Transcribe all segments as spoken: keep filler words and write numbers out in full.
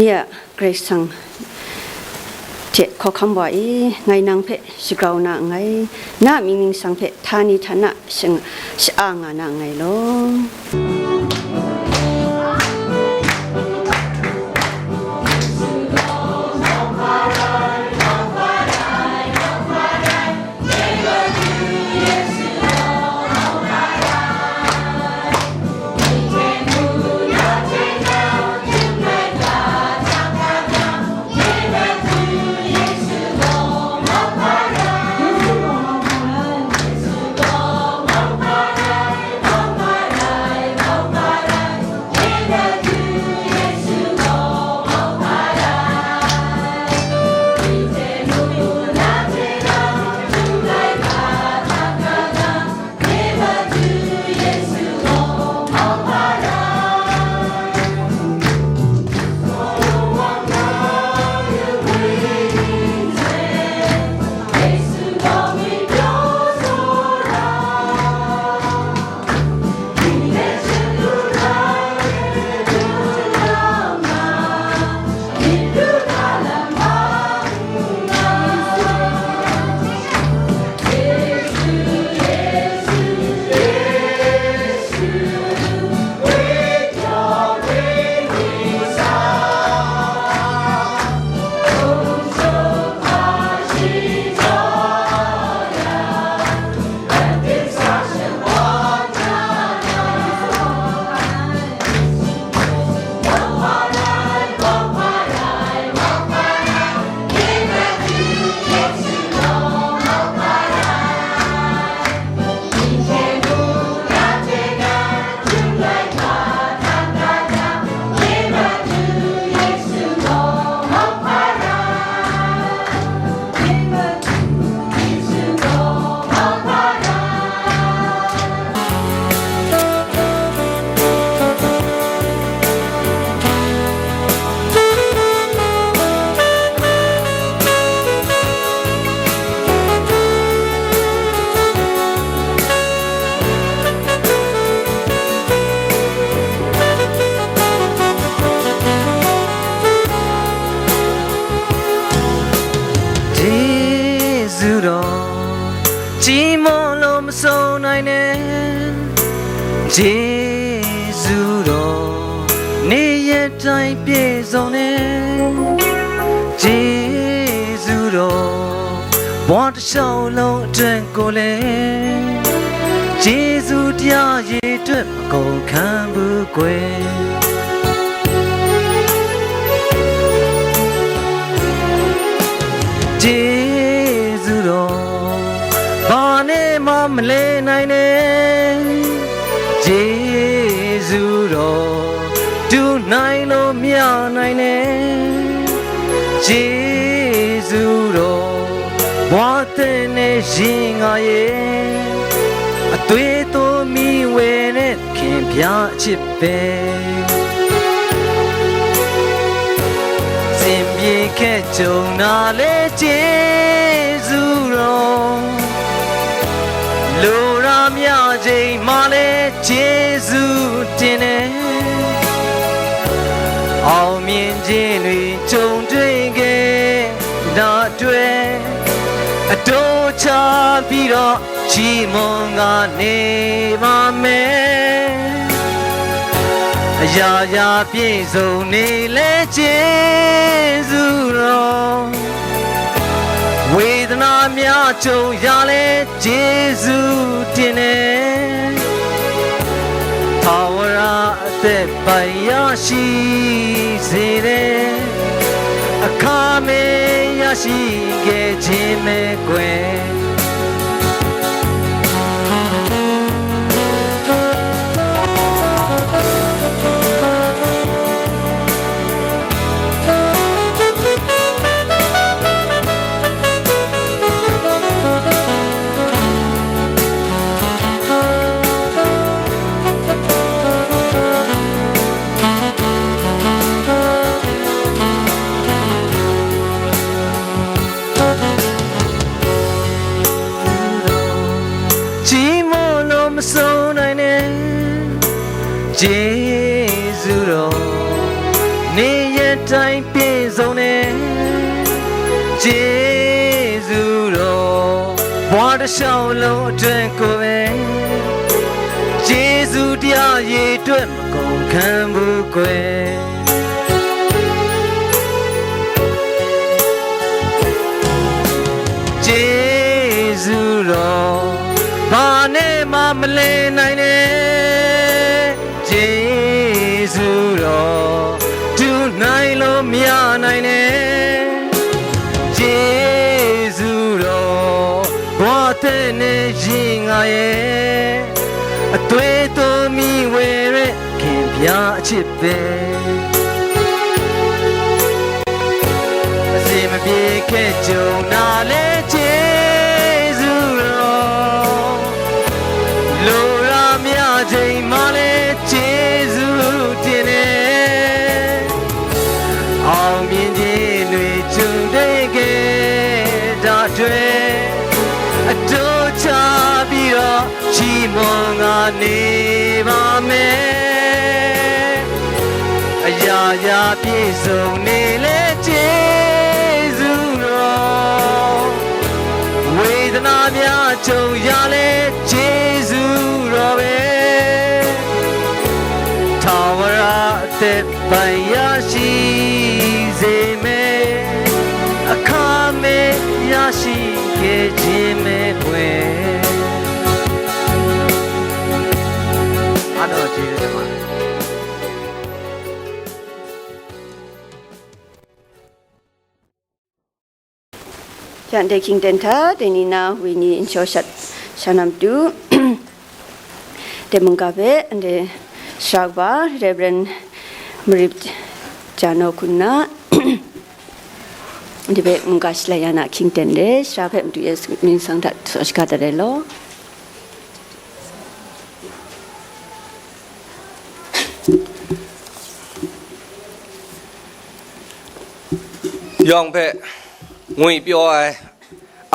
Ya, Karai Kasang hte hkawhkam wa e, ngai nang hpe shagrau na nngai, na mying ningsang hpe htani htana shang-, sha-a nga na nngai law. Jesu taw, Timon law masawn ai ne, Jesu taw, ni yet tai pye zawn ne, Jesu taw, bawt shau long htun ko le, Jesu tya ye tut magang hkan bu gwe. Jesu taw, ba ne ma malen ai ne, Jesu taw, du nai law mya nai ne, Jesu taw, wa teng ne yin nga ye, atoi taw mi we ne hkin bya chyip be. Tsin byi hkye jung na le Jesu taw, lu ra mya jing ma le Jesu tin e, အောင်မြင်ခြင်းတွေ ကြုံတွေ့ခဲ့တာအတွက် အတိုးချပြီးတော့ ချီးမွမ်းငါနေပါမယ်။ အရာရာပြည့်စုံနေလဲ ကျေးဇူးတော်၊ ဝေဒနာများကြုံရလဲ ကျေးဇူးတင်တယ်။ ထာဝရအသက်ပိုင်ရရှိစေတဲ့ အခါမင်းရရှိခဲ့ခြင်းပဲကွယ်။ ချီးမွမ်းလို့မဆုံးနိုင်တဲ့ ကျေးဇူးတော်၊ နေရ တိုင်းပြည်စုံနဲ့ ကျေးဇူးတော် ဘဝတစ်လျှောက်လုံးအတွက်ကိုပဲ ကျေးဇူးတရားရေအတွက်မကုန်ခံဘူးကွယ်။ ကျေးဇူးတော် ဘာနဲ့မှမလဲနိုင်နဲ့ ကျေးဇူးတော် တူနိုင်လို့မရနိုင်နဲ့ ကျေးဇူးတော် ဘဝအသက်နဲ့ရင်ငါရဲ့ အသွေးသွန်မိဝဲတဲ့ခင်ဗျားအချစ်ပဲ။ အဆင်မပြေခဲ့ကြုံတာလဲကျေးဇူးတော် လိုရာမရချိန်မှာလဲကျေးဇူးတင်တယ်။ အောင်မြင်ခြင်းတွေကြုံတွေ့ခဲ့တာအတွက် အတိုးချပြီးတော့ချီးမွမ်းငါနေပါမယ်။ အရာရာပြည့်စုံနေလဲကျေးဇူးတော် ဝေဒနာများကြုံရလဲကျေးဇူးတော်ပဲ။ ထာဝရအသက်ပိုင်ရရှိစေမယ်။ အခါမဲ့ရရှိခဲ့ခြင်းမဲ့ကွယ်။ အားလုံးကျေးဇူးတင်ပါတယ်။ ယန်တေ Kington hta dai ni na wini n shaw shat sha na matu, dai mungga hpe anhte sara kaba Reverend Marip Jano hku nna, dai hpe mungga shalai ya na Kington de sara hpe matu e mying sang hta shaga dat ai law. Yawng hpe ngwi pyaw ai,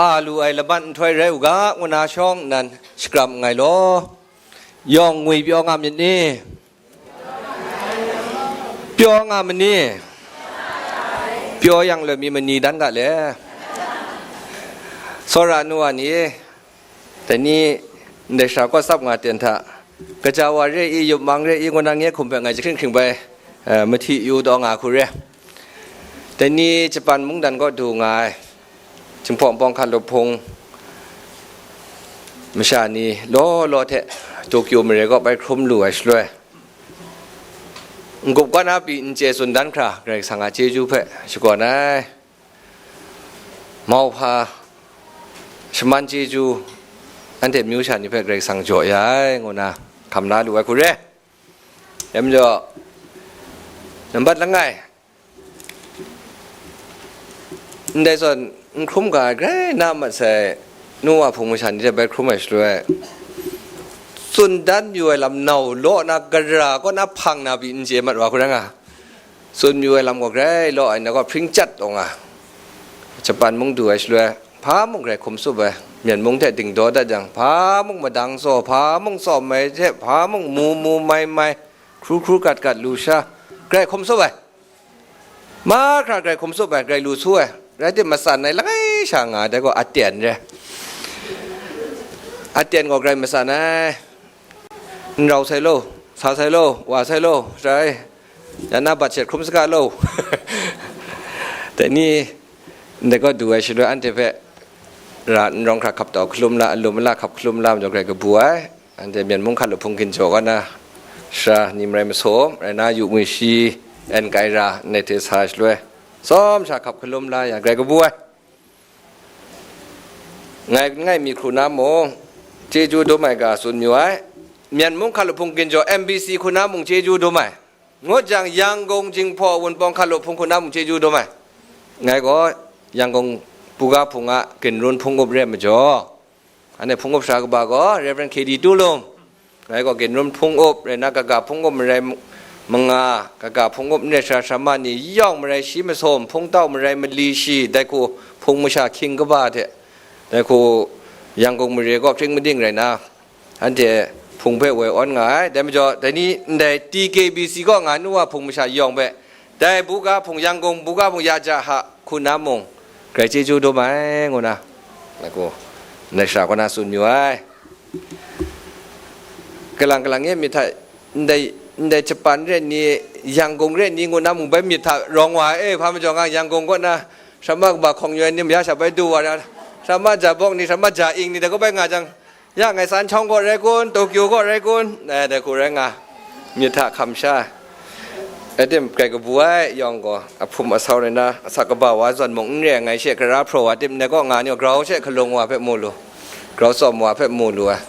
a lu ai laban nhtoi rai u ga, ngu na shawng nnan shakram nngai law. Yawng ngwi pyaw nga myit ni? Pyaw nga ma ni? Pyaw yang loi mi mani dan ga le? Tsawra nu wa ni, dai ni ndai sara kawt tsap nga ten hta, kaja wa re i, yupmang re i, ngu na nge hkum hpe ngai jahkring hkring bai, eh, mahti yu taw nga hku re. Dai ni Japan mungdan kaw du nga ai, Jinghpaw Npawng Hkalup Hpung masha ni law law hte Tokyo mare kaw bai hkrum lu ai shaloi, n-gup kau na pyi n chye tsun dan hkra Karai Kasang a chyeju hpe shakawn ai. Mauhpa shaman chyeju anhte myu sha ni hpe Karai Kasang jaw ya ai, ngu na hkam la lu ai hku re. Dai majaw, nambat langai, ndai zawn n hkrum ga ai grai na mat sai, nu wa hpung masha ni hte bai hkrum ai shaloi, tsun dan yu ai lam nau law na, gara kaw na hpang na pyi n chye mat wa hku rai nga. Tsun yu ai lam gaw grai law ai, ndai gaw hpring chyat taw nga. Japan mung du ai shaloi, hpa mung grai hkum tsup ai, Myen mung hte dingdaw dat jang, hpa mung madang tsaw, hpa mung tsawm ai hte, hpa mung mu mu mai mai, hkru hkru gat gat lu sha, grai hkum tsup ai. Mahkra grai hkum tsup ai, grai lu su ai. Rai tim, matsan ai langai sha nga ai, dai gaw aten re. Aten gaw grai matsan ai. N rau sai lo, sa sai lo, wa sai lo, rai, ya na bat shet hkrum saga lo. Dai ni, ndai gaw du ai shaloi, anhte hpe ra n rawng hkra hkap tau hkalum la, alum ala hkap hkalum la majaw, grai kabu ai. Anhte Myen mung hkalup hpung ginjaw kaw na, sara ni marai masum, rai na, yu ngwi shi, en kai ra, ndai hte sa ai shaloi, tsawm sha hkap hkalum la yang, grai kabu ai. Ngai, ngai mi hku na mung, chyeju dum ai ga tsun mayu ai. Myen mung hkalup hpung ginjaw M B C hku na mung chyeju dum ai. Ngut jang, Yangon Jinghpaw Wunpawng hkalup hpung hku na mung chyeju dum ai. Ngai gaw Yangon Buga hpung a ginrun hpung up re ai majaw, anhte hpung up sara kaba gaw Reverend K D Tulum, ngai gaw ginrun hpung up rai na, kaga hpung up marai m-, manga, kaga hpung up ndai sara sara ma ni yawng marai shi masum, hpung tau marai mali shi, dai hku hpung masha hkying kaba hte, dai hku Yangon mare kaw kring mading rai na, anhte hpung hpe woi awn nga ai. Dai majaw, dai ni ndai T K B C kaw nga ai nu wa hpung masha yawng hpe, Dai buga hpung, Yangon buga hpung ya ja ha, hku na mung, grai chyeju dum ai, ngu na, lagu, ndai shara kaw na tsun yu ai. Kalang kalang e myit hta, ndai, ndai Japan re ni, Yangon re ni, ngu na mung bai myit hta rawng wa ai, e, hpa majaw nga, Yangon kaw na, sha ma kaba hkawng yu ai ni, maya sha bai du wa ra, sha ma ja bawng ni, sha ma ja ing ni, dai kaw bai nga jang, ya ngai san hkawng kaw rai kun, Tokyo kaw rai kun, eh, dai hku rai nga, myit hta hkam sha. Atim grai kabu ai yawng gaw, ahpum asau rai na, asak kaba wa zawn mung n re ai, ngai she kara hpraw wa tim, ndai kaw nga ni, grau she hkalung wa hpe mu lu, grau tsawm wa hpe mu lu ai.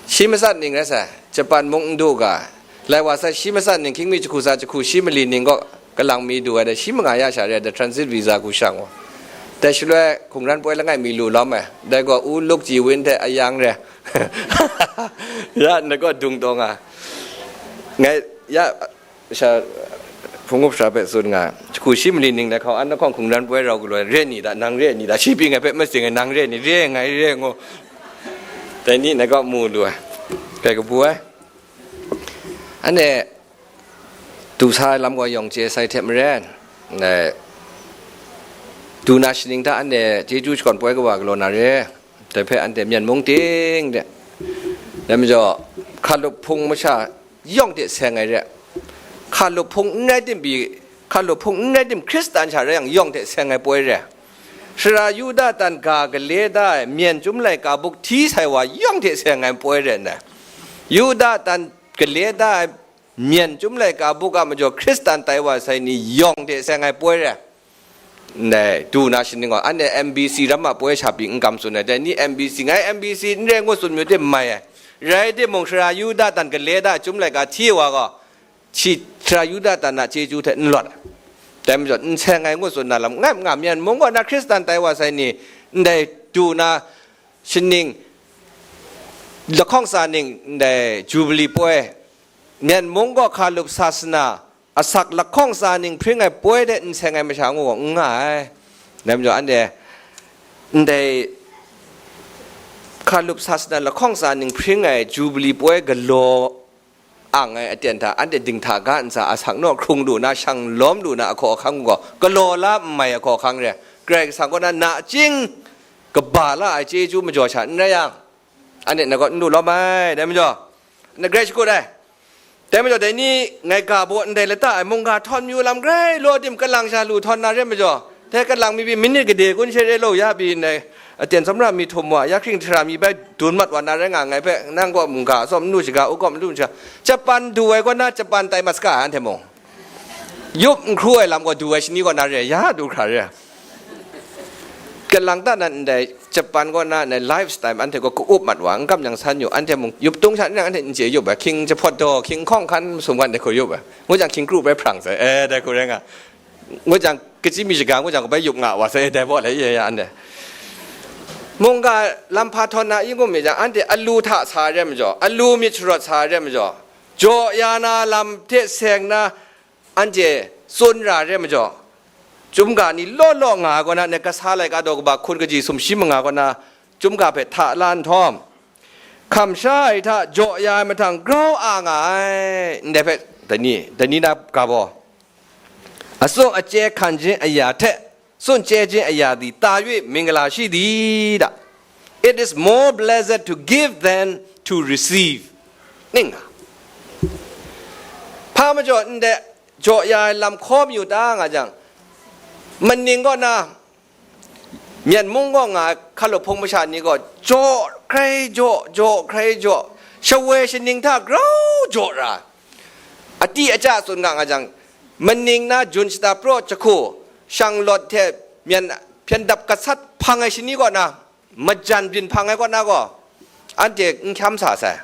Shi matsat ning rai sai, Japan mung n du ga, lai wa sai, shi matsat ning, hkying mi jahku tsa jahku shi mali ning kaw kalang mi du ai, dai shi manga ya sha re ai, dai transit visa hku shang wa. Dai shaloi hkungran poi langai mi lu lawm ai, dai gaw u luk ji win hte ayang re. Ya, ndai kaw dung taw nga. Ngai, ya, sha, hpung up sha hpe tsun nga, jahku shi mali ning dai hkawng an lahkawng hkungran poi rau galaw ai, re ni da, nang re ni da, shi pyi ngai hpe masing ai, nang re ni, re ngai re ngu. Dai ni ndai kaw mu lu ai, grai kabu ai. Anhte du sa ai lam gaw yawng chye sai hte maren, eh, du na shaning hta anhte chyeju shakawn poi kawa galaw na re. Dai hpe anhte Myen mung ting de, dai majaw, hkalup hpung masha yawng hte seng ai re, hkalup hpung n rai tim pyi, hkalup hpung n rai tim Hkristan sha rai yang, yawng hte seng ai poi re. Sara Yuda tan ga gale da ai, Myen Chyum Laika buk hti sai wa yawng hte seng ai poi re ndai. Yuda tan gale da ai, Myen Chyum Laika buk a majaw Hkristan tai wa sai ni yawng hte seng ai poi re. Ndai, du na shaning gaw, anhte M B C ram a poi sha pyi n kam tsun ai, dai ni M B C, ngai M B C n re ngu tsun mayu tim mai ai. Rai timung, sara Yuda tan gale da ai Chyum Laika hti wa gaw, shi sara Yuda tan a chyeju hte n lawt ai. Dai majaw, n seng ai ngu tsun na lam, ngai nga, Myen mung kaw na Hkristan tai wa sai ni, ndai du na shaning, lahkawng tsa ning, ndai Jubili poi, Myen mung gaw hkalup sasana, asak lahkawng tsa ning hpring ai poi de n seng ai masha ngu gaw n nga ai. Dai majaw, anhte ndai hkalup sasana lahkawng tsa ning hpring ai Jubili poi galaw ang ai aten hta, anhte dinghta ga ntsa asak naw hkrung lu na, shang lawm lu na ahkaw ahkang gaw, galaw la n mai ahkaw ahkang re. Karai Kasang kaw na nachying kaba la ai chyeju majaw sha n rai yang, anhte na gaw n du lawm ai, dai majaw, na grai shakut ai. Dai majaw, dai ni ngai ga baw ndai lata ai mungga htawn mayu lam grai law tim, kalang sha lu htawn na re majaw, dai kalang mi pyi minit gade kun she re lo ya pyi ndai, aten tsawmra mi htum wa, ya hkring hkra mi bai dun mat wa na rai nga, ngai hpe nang gaw mungga atsawm n lu shaga, u gaw n lu shaga, Japan du ai kaw na, Japan tai mat saga ai, anhte mung. Yup n hkru ai lam gaw du ai shani kaw na re, ya du hkra re. Kalang ta nan ndai Japan kaw na ndai lifestyle anhte gaw ka-up mat wa, n kam yang san yu, anhte mung yup tung sha n yang, anhte n chye yup ai, hkying jahpawt daw, hkying hkawng hkan masum hkan dai hku yup ai, ngu jang hkying kru bai hprang sai, eh, dai hku rai nga, ngu jang kachyi mi shaga, ngu jang kabai yup nga wa sai, eh, dai baw lai ye ya anhte. Mungga lam hpa htawn na i ngu mi jang, anhte alu hta sa ai re majaw, alu myit sharawt sa ai re majaw, jaw ya na lam hte seng na, anhte tsun ra re majaw, chyum ga ni law law nga ai kaw na, ngai kasa laika daw kaba hkun kaji sumshi manga kaw na, chyum ga hpe hta la nhtawm, hkam sha ai hta jaw ya ai mahtang grau a nga ai, ndai hpe dai ni, dai ni na ga baw, atsung achye hkan jin aya hte, စွန့်ကြဲခြင်းအရာသည် သာ၍ မင်္ဂလာရှိသည် da. It is more blessed to give than to receive. Ning nga. Hpa majaw ndai jaw ya ai lam hkaw mayu ta nga jang, maning kaw na, Myen mung kaw nga ai hkalup hpung masha ni gaw jaw hkrai jaw, jaw hkrai jaw, shawoi shaning hta grau jaw ra. Ati aja tsun nga nga jang, maning na jun shata praw jahku, shanglawt hte myen hpyen dap gasat hpang ai shani kaw na, majan byin hpang ai kaw na gaw, anhte n hkyam sa sai.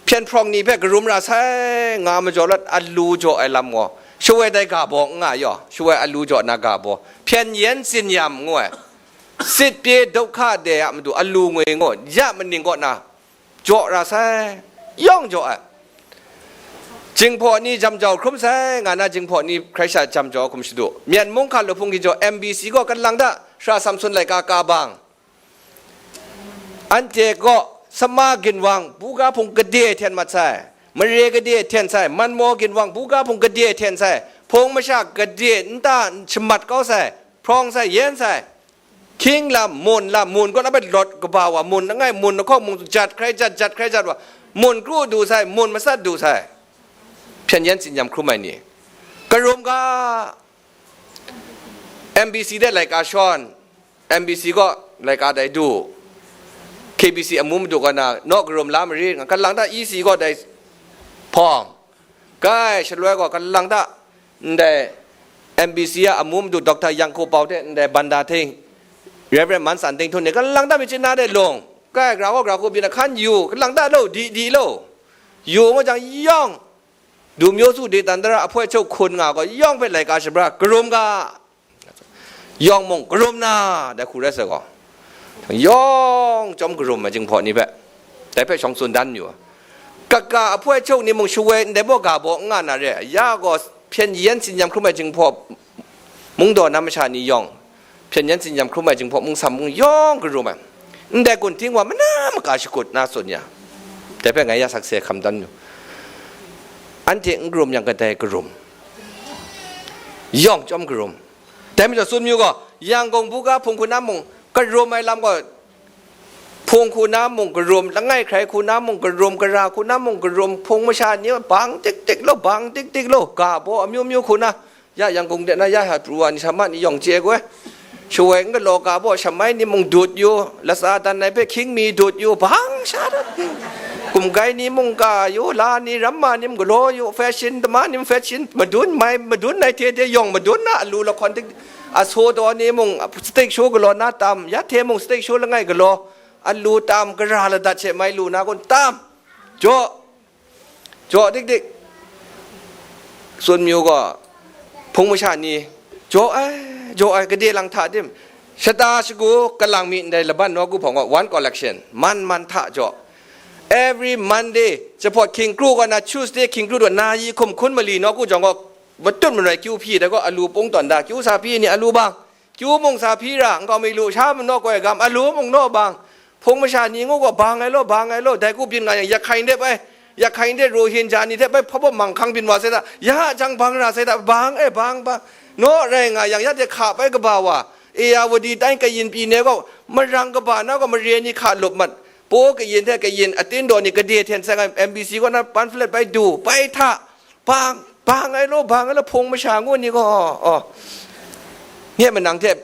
Hpyen hprawng ni hpe karum ra sai nga majaw lawt, alu jaw ai lam gaw, shawoi dai ga baw n nga yaw, shawoi alu jaw na ga baw, hpyen yen tsin yam ngu ai, sit pye dawhka de a matu alu ngwi ngu, ya maning kaw na, jaw ra sai, yawng jaw ai. Jinghpaw ni jam jau hkrum sai, nga na jinghpaw ni hkrai sha jam jau hkrum shadu. Myen mung hkalup hpung gaw M B C gaw kan lang da, Sara Samson laika ka bang. Anhte gaw sama ginwang buga hpung gade hten mat sai, mare gade hten sai, manmaw ginwang buga hpung gade hten sai, Hpung masha gade nta shamat kau sai, hprawng sai, yen sai. Hkying lam, mun lam, mun kaw na bai lawt kaba wa, mun langai, mun lahkawng mung jat hkrai jat, jat hkrai jat wa, mun kru du sai, mun matsat du sai. Hpyen yen tsin-yam hkrum ai ni. Karum ga, M B C de laika shawn, M B C gaw laika dai du, K B C amu madu kaw na, naw karum la marit, nga kalang ta E C gaw dai hpawng, kai shaloi gaw kalang ta, ndai M B C a amu madu Doctor Yang Hku Pau hte ndai Banda Ting, Reverend Man San Ting Htun ni kalang ta myit chyeju na de lung, kai gra gaw gra hku byin ahkan yu, kalang ta lo, di, di lo, yu nga jang yawng, du myaw su de tan dara ahpoi chuk hkun nga gaw yawng hpe laika shabra karum ga, yawng mung karum na, dai hku rai sai gaw, yawng chyawm karum ai jinghpaw ni hpe, dai hpe shawng tsun dan yu ai. Kaka ahpoi chuk ni mung shawoi ndai baw ga baw n nga na re, ya gaw hpyen yen tsin-yam hkrum ai jinghpaw, mungdaw na masha ni yawng, hpyen yen tsin-yam hkrum ai jinghpaw mung sam mung yawng karum ai. Ndai kun ting wa mana maka shakut na tsun ya, dai hpe ngai ya sakse hkam dan yu. Anhte n karum yang kadai karum, yawng chyawm karum. Dai majaw tsun mayu gaw, Yangon buga hpung hku na mung karum ai lam gaw, hpung hku na mung karum, langai hkrai hku na mung karum, gara hku na mung karum, hpung masha ni bang tik tik lo, bang tik tik lo, ga baw amyu myu hku na, ya Yangon de na ya ha pru wa ni sa ma ni yawng chye ai gaw, shawoi n galaw ga baw shamai ni mung dut yu, latsa dan ai hpe hkying mi dut yu, bang sha dat, kumgai ni mung ga yu, la ni ramma ni mung galaw yu, fashion dama ni mung fashion madun mai, madun ai hte de yawng madun na alu lahkawn tik, aso daw ni mung steak show galaw na tam, ya hte mung steak show langai galaw, alu tam, gara ladat she mai lu na kun tam, jaw, jaw dik dik. Tsun mayu gaw, hpung masha ni, jaw ai, jaw ai, gade lang hta dim, shata shagu kalang mi ndai laban nawku hpawng gaw one collection, man man hta jaw. Every Monday, jahpawt hkying kru gaw na, Tuesday hkying kru gaw na, yi hkum hkun mali nawku jawng gaw, matut manoi kyu hpyi, dai gaw alu pung tawn da, kyu sa hpyi ni alu bang, kyu mung sa hpyi ra, nkau mi lu sha mung naw koi gam, alu mung naw bang, hpung masha ni ngu gaw, bang ai law, bang ai law, dai ku byin nga yang, Yahkain de bai, Yahkain de Rohingya ni hte bai hpa bawm manghkang byin wa sai da, ya jang bang ra sai da, bang e, bang, bang, naw rai nga yang, ya de hka bai kaba wa, Ayeyarwady tai kayin pyi ne gaw, marang kaba na gaw, mare ni hka lup mat, paw kayin hte kayin atin daw ni gade hten sai nga, M B C gaw na pamphlet bai du, bai hta, bang, bang ai law, bang ai law, hpung masha ngu ni gaw, oh, nye manang hte,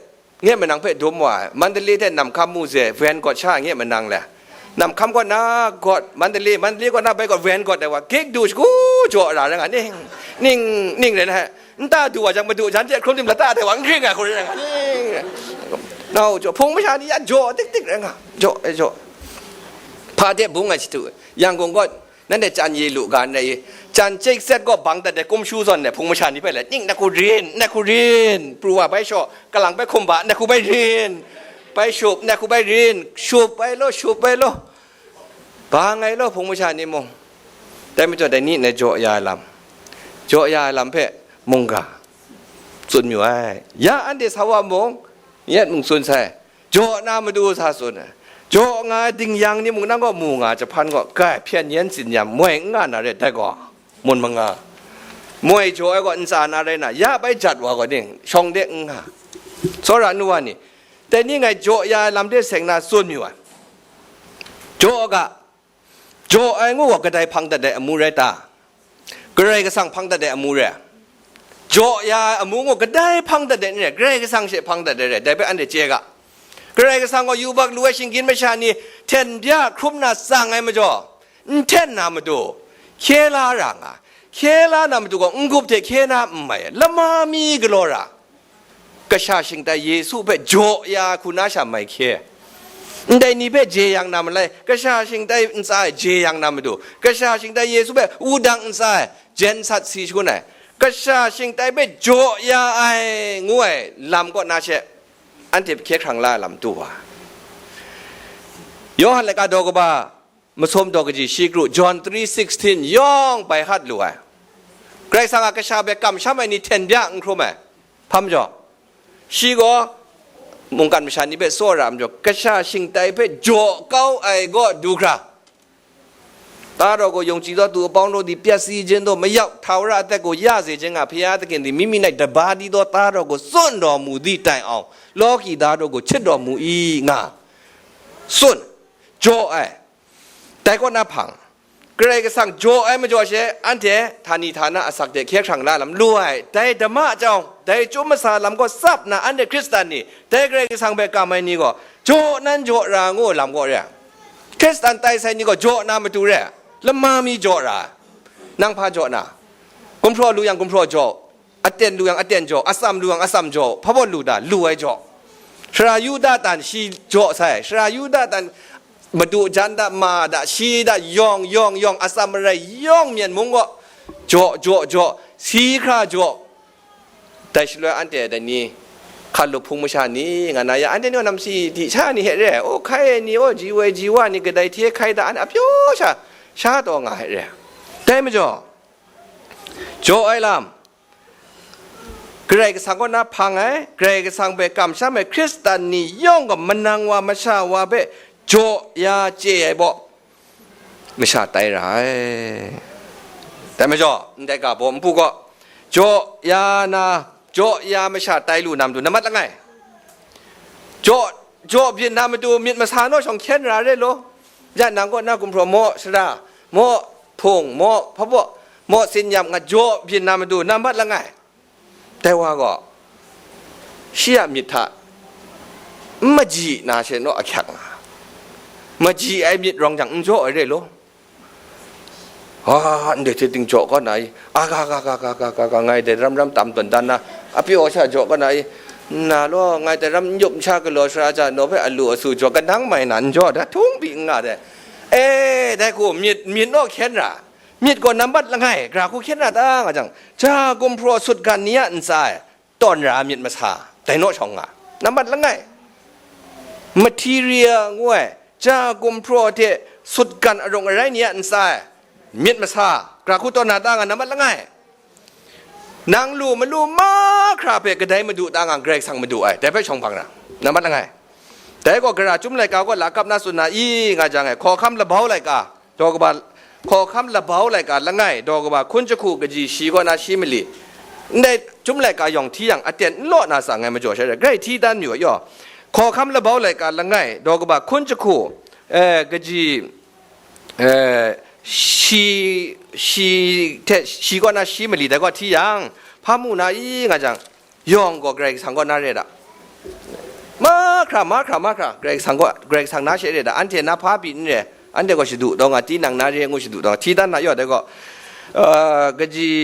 nye manang hpe dum wa ai, Mandalay hte Namkham mu ze, Van Gogh sha nye manang le, Namkham kaw na Gogh, Mandalay, Mandalay kaw na bai gaw Van Gogh ai wa, gik du shagu jaw ra rai nga, ning, ning, ning rai na, nta du wa jang, madu jan hte hkrum tim lata ai wa, n hkring ai hku rai nga, ning, nau jaw, hpung masha ni ya jaw tik tik rai nga, jaw, e jaw. Hpa de bung ai shatu, Yangon gaw, nanhte chyan ye lu ga n rai i? Chyan chyeset gaw bang dat de, kum shu zawn de, hpung masha ni hpe le, ning, na hku rin, na hku rin, pru wa bai shaw, kalang bai hkum ba, na hku bai rin, bai shup, na hku bai rin, shup bai law, shup bai law, bang ai law, hpung masha ni mung. Dai majaw, dai ni na jaw ya ai lam, jaw ya ai lam hpe mungga tsun mayu ai. Ya anhte sa wa mung, yet mung tsun sai. Jaw na matu sa tsun ai. Jaw nga ai dingyang ni mung nang gaw mu nga, jahpan gaw, kai, hpyen yen tsin-yam moi n nga na ret, dai gaw, mun manga. Moi jaw ai gaw ntsa na rai na, ya bai jat wa gaw ning, shawng de n nga. Tsawra nu wa ni, dai ni ngai jaw ya ai lam de seng na tsun mayu ai. Jaw ga, jaw ai ngu gaw kadai hpang dat ai amu rai ta? Karai Kasang hpang dat ai amu rai. Jaw ya ai amu ngu kadai hpang dat ai n rai, Karai Kasang she hpang dat ai rai, dai hpe anhte chye ga. Karai Kasang gaw yubak lu ai shinggyim masha ni hten bya hkrum na tsang ai majaw, n hten na matu, hkye la ra nga, hkye la na matu gaw n-gup hte hkye na n mai, lama mi galaw ra. Kasha shingtai Yesu hpe jaw ya ai hku na sha mai hkye. Ndai ni hpe jeyang na malai, kasha shingtai ntsa e jeyang na matu, kasha shingtai Yesu hpe wudang ntsa e jen sat si shangun ai, kasha shingtai hpe jaw ya ai, ngu ai lam kaw na she, anhte hkye hkrang la ai lam tu wa. Yawhan laika daw kaba, masum daw kaji shi kru, John three sixteen yawng bai hat lu ai. Karai Kasang a kasha hpe kamsham ai ni hten bya n hkrum ai. Hpa majaw, shi gaw mungkan masha ni hpe tsawra majaw, kasha shingtai hpe jaw kau ai gaw du hkra, တားတော်ကို ယုံကြည်သောသူအပေါင်းတို့သည် ပျက်စီးခြင်းသို့မရောက်၊ ထာဝရအသက်ကို ရစေခြင်းငှာ ဘုရားသခင်သည် မိမိ၌တပါတည်းသော သားတော်ကို စွန့်တော်မူသည့်တိုင်အောင် လောကီသားတို့ကို ချစ်တော်မူ၏ငါ။ စွန့်, ကြော်အဲ, တိုင်ကော့နၢ်ဖံး, ကရံကစံးကြော်အဲမကြော်ရှဲ အန်တဲ ဌာနဌာနအစက်တဲခဲခရံလာလမ် လိုအဲ တိုင်ဓမ္မအကြောင်း တိုင်ကျိုးမဆာလမ်ကော့ စပ်နာ အန်တဲခရစ်စတန်နီ တိုင်ကရံကစံးပဲကမ်အဲနီကော့ ကြော်နန်ကြော်ရာငိုလမ်ကော့ရဲ ခရစ်စတန်တိုင်ဆိုင်နီကော့ ကြော်နာမတူရဲ လမမီကြော်ရာ နံဖာကြော်နာ ကွန်ဖျော်လူယံကွန်ဖျော်ကြော် အတန်လူယံအတန်ကြော် အစမ်လူယံအစမ်ကြော် ဖဘို့လူဒါလူဝဲကြော် ရှရာယူဒတန်ရှီကြော်ဆိုင် ရှရာယူဒတန် မတူအချမ်းသာ မာသာ ရှိသာ ယွင် ယွင် ယွင် အစမရယ် ယွင် မျက်မုံးကို ကြော့ ကြော့ ကြော့ စီခရာ ကြော့ တိုင်ရှလွဲအန်တဲတနည်း ခလုဖုံးမရှာနီ ငါနာယအန်တဲနီနမ်စီတီချာနီဟဲရဲ အို ခိုင်နီ အို ဂျီဝဲ ဂျီဝါနီ ကဒိုင်ထေး ခိုင်သာ အန်အပြောရှာ ရှာတော့ငါဟဲရဲ တဲမကြော် ကြော်အဲလမ် ကရံကစံးကော့နၢ်ဖံးအဲ ကရံကစံးပဲကမ်ရှမ်းအဲ ခရစ်စတန်နီယွင်ကမနံဝါမရှာဝါပဲ ကြော်ရာကြေအဲဘို့ မရှာတိုင်ရာအဲ တဲမကြော် အန်တဲကဘို့ မပူကော့ ကြော်ရာနာ ကြော်ရာမရှာတိုင်လူနမ်တူ နမတ်လငိုင် ကြော် ကြော်ပြစ်နာမတူ မြစ်မဆာနော့ရှောင်ခဲနရာရဲလို့ ရနံကော့နၢ်ကွန်ဖျော်မော့ရှရာ မော့ဖုံ မော့ဖဘို့ မော့စင်ညပ် ငါကြော်ပြစ်နာမတူ နမတ်လငိုင် တဲဝါကော့ ရှီယမြစ်ထ မကြည့်နာရှဲနော့အခက်ငါ မကြည့်အဲမြစ်ရောင်ကြံ အင်ကြော်အဲရဲလို့ ဟာ အန်ဒဲထေးတင်ကြော့ကော့နၢ်အံ အာဂါဂါဂါဂါဂါဂါဂါ ငါအံဒဲရမ်ရမ်တမ်တွန်တန်နၢ် အပျော်အရှကြော့ကော့နၢ်အံ နာ်လော ငါအံဒဲရမ်ညုပ်ချကလော်ရှရာကြၢနော့ဖဲအလူအဆူကြော့ ကနန်းမိုင်နၢ်အင်ကြော့ ဒါထုံးပြီးငါဒဲ အဲ ဒဲကို မြစ် မြစ်နော့ခဲနရာ မြစ်ကော့နံပါတ်လငိုင် ဂရာခုခဲနရာတၢ်ငါကြံ ဂျာကွန်ဖျော် ဆွတ်ကန်နီယအန်စာ တွန်ရာမြစ်မဆာ ဒဲနော့ရှောင်ငါ နံပါတ်လငိုင် material ငွေ ကြာကွန်ဖျော်တဲ့ ဆွတ်ကန်အရုံအရိုင်းနီအန်စာ မြစ်မဆာ ကြခုတော်နာတာငါနံပါတ်လငိုင် နန်းလူမလူမခရာပဲကဒဲမဒူတာငါ ကြိုက်ဆောင်မဒူအဲ တဲဖဲရှောင်ဖန်ရာ နံပါတ်လငိုင် တဲကောကြရာ ကျုံးလိုက်ကာကောလာကပ်နာစွန်နာအီငါကြငယ် ခေါ်ခမ်းလဘောက်လိုက်ကာ ဒေါ်ကဘာ ခေါ်ခမ်းလဘောက်လိုက်က လငိုင် ဒေါ်ကဘာ ခွန်းချခုကကြီး ရှိကောနာရှိမလီ နဲ့ ကျုံးလိုက်က ရောင်ထီးရန် အတက်လော့နာစာငယ်မကျော်ရှဲတဲ့ ကြိုက်ထီးတန်းမျိုးရော ခေါ်ခမ်းလဘောက်လိုက်က လငိုင် ဒေါ်ကဘာ ခွန်းချခု အဲ ကကြီး အဲ ရှိ ရှိ ထက် ရှိကောနာရှိမလီ တဲ့ကောထီးရန် ဖားမှုနာအီငါကြံ ယွင်ၵော် Greg ဆန်ကော့နၢ်ရဲဒၣ် မခရ မခရ မခရ Greg ဆန်ကော့ Greg ဆန်နၢ်ရှဲရဲဒၣ် အန်ထေနၢ်ဖါပီၣ်နရဲ အန်ထေကော်ရှဒူၣ် ဒေါ်ငါတီးနံၣ်နၢ်ရဲငိုရှဒူၣ် ဒေါ်ငါထီးတၢ်နၢ်ယွတ်ၵော် ကကြည်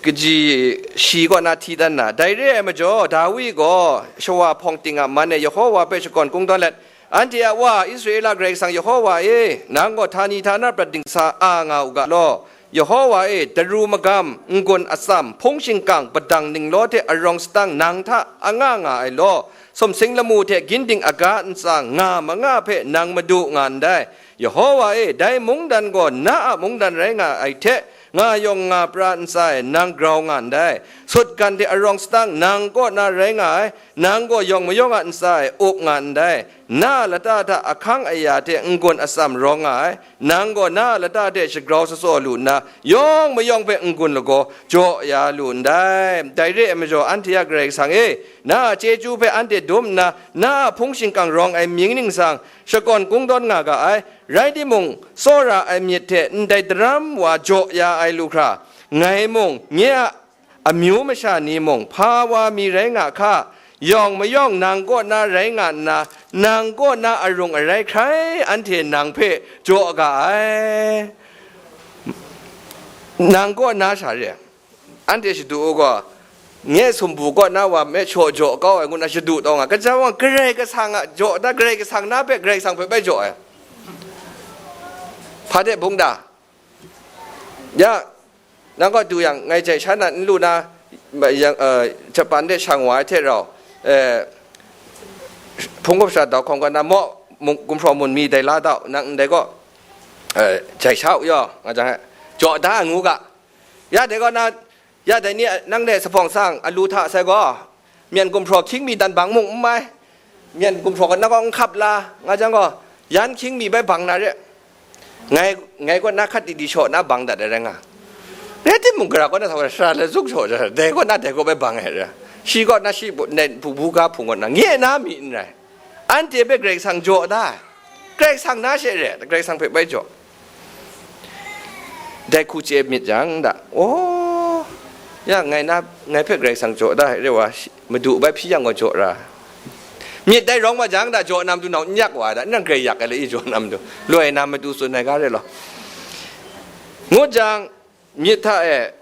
ကကြည် ရှိကော့နၢ်ထီးတၢ်နၢ် ဒၣ်ရဲမကျော် ဒါဝိၵော် ရှဝါဖုန်တင်ငါမန်နဲ ယဟောဝါပဲရှကွန်ကုန်းတွင်းလက် အန်ထေအဝါ အံသရေလ Greg ဆန်ယဟောဝါဧ နံၣ်ကော်ထါနီထါနၢ်ပရတ်တင်ဆာအာငါဥကလော် ယဟောဝါဧ တရူမကမ် ငုၼ်အစမ် ဖုံးရှင်ကင် ပဒံၣ်နံၣ်လောထဲအရောင်စတံၣ် နံၣ်ထၣ်အငါငါအံၤလီၤ. စုံစင်လမူထဲ ကင်းဒင်အကါ အံသၣ် ငါမငါဖဲ နံၣ်မဒူငါံဒဲး. ယဟောဝါဧ ဒဲမုၢ်တၢ်ၼ်းဂေၢ် နါအမုၢ်တၢ်ၼ်းရႆငါအံသၣ် ငါယွင်ငါပြၢ အံသၣ် နံၣ်ဂရောင်ငါံဒဲး. စုတ်ကၢၼ်ထဲအရောင်စတံၣ် နံၣ်ဂေၢ်နၢ်ရႆငါအံသၣ် နံၣ်ဂေၢ်ယွင်မယွင်အံသၣ် အုပ်ငါံဒဲး. နါလတၢ်ထၣ်အခၢင်ဢယာထဲ ငုၼ်အစမ်ရောင်ငါံ နံၣ်ဂေၢ်နါလတၢ်ထဲ ရှဂရောင်စစော်လူနၢ် ယွင်မယွင်ဖဲ ငုၼ်လဂေၢ် ၸော်ယၢလူၢ် ဒဲး. ဒၣ်ရဲဢမကျော် အၢၼ်ထေယၢၼ်ၵရၢၵ်ၵ်သၣ်ဧ နါအၸေးကၠူးဖဲ အၢၼ်ထေဒုမ်နၢ် နါအဖုံးရှင်ကံၣ်ရောင်အံၤ မံင်းနံၣ်သၣ် ရှကွၢၼ်ၵုံးတွၼ်းငါဂာ်အံ ရၢႆးတီမုၣ် စောရၣ်အံၤမၢတ်ၸဲ ၼၢႆးတရၢမ်ဝၢ ၸော်ယၢအံလူၢ်ခရၣ် ငၢႆမုၣ် ငဲးအ အမျိုးမဆၣ်နီမုၣ် ဖါဝါမီးရၢငါခါ ယွင်မယွင် နံၣ်ဂေၢ်နၢ်ရႆငါနၢ် နံၣ်ဂေၢ်နၢ်အရုံၣ်အရၢၢ် ၶၢၣ်အၢၼ်ထေနံၣ်ဖဲ ၸော်အဂာ်အံ နံၣ်ဂေၢ်နၢ်ဆၣ်ရဲဢၢၼ်ထေရှဒူၣ်အိၣ်ဂေၢ် ငဲးသုမ်ပူၵေၢ်နၢ်ဝၢ်မဲး ၸော်ၸော်အကၢ်ဝဲ ငုၼ်ၢ်နၢ်ရှဒူၣ်တီၢ်ငါ ကၢ်ၸၢဝ်ၣ် ၵရၢၵ်ၵ်သၣ်ငါ ၸော်တၢ် ၵရၢၵ်ၵ်သၣ်နၢ်ဖဲ ၵရၢၵ်ၵ်သၣ်ဖဲ ဘၣ်ၸော်အံ ဖါတဲဘုံဒါ ယ နံၣ်ဂေၢ်တူယံၣ် ငၢႆးၸႂ်ဆၢၼ်ႇၼၼ်ႉ လူႉနၢ် ယံၣ် ဢိူဝ်ႇ ၸပၢၼ်ႇတႄႉ သၢင်ႇဝႃႇ ထဲႇရႃႇ ဢိူဝ်ႇ ဖုန်းကပ်သရႃႇ တေႃႇၶွင်ႇၵၼ်ၼႃႇ မေႃႈ မုၵ်ႉ ၵုမ်ႇၽြေႃႇမုၼ်မီး တႆႇလႃးတေႃႇ ၼင်ႇၼႆၵေႃႈ ဢိူဝ်ႇ ၸႂ်သၢဝ်းယဝ်ႉ ငၢႆးၸႂ်ႁႃႉ ၸေႃႇတႃႇငူးၵႃႈ ယႃႇတႄႉၵေႃႈၼႃႇ ယႃႇတႄႉၼႆႉ ၼင်ႇၼႆ သၽွင်ႇသၢင်ႇ ဢလူဝ်ႇထႃႇသႂ်ႇၵေႃႈ မႅၼ်ႈၵုမ်ႇၽြေႃႇ ၶိင်းမီးတၼ်း ပၢင်မုၵ်ႉ ဢမ်ႇမႆႈ မႅၼ်ႈၵုမ်ႇၽြေႃႇၵၼ်ၼႃႇၵေႃႈ ၶပ်ႉလႃႈ ငၢႆးၸႂ်ၵေႃႈ ယၢၼ်ၶိင်းမီး ပႆႇပၢင်ႇၼႃႇရႄႇ Ngai, ngai kaw na hkat di di shaw na bang dat ai rai nga. Rai timung, gara kaw na sa wa sara lazuk shaw, dai kaw na dai kaw bai bang ai ra. Shi kaw na shi bu-, ne, bu, bu ga hpung kaw na, nye na mi n rai. Anhte hpe Karai Kasang jaw da ai. Karai Kasang na she re, Karai Kasang hpe bai jaw. Dai hku chye myit jang da, oh, ya ngai na, ngai hpe Karai Kasang jaw da ai re wa, shi, Madu bai hpyi yang gaw jaw ra. Myit dai rawng wa jang da, jaw na matu nau n yak wa da, nang grai yak ai le i jaw na matu, loi na matu tsun ai ga re law. Ngut jang, myit hta e,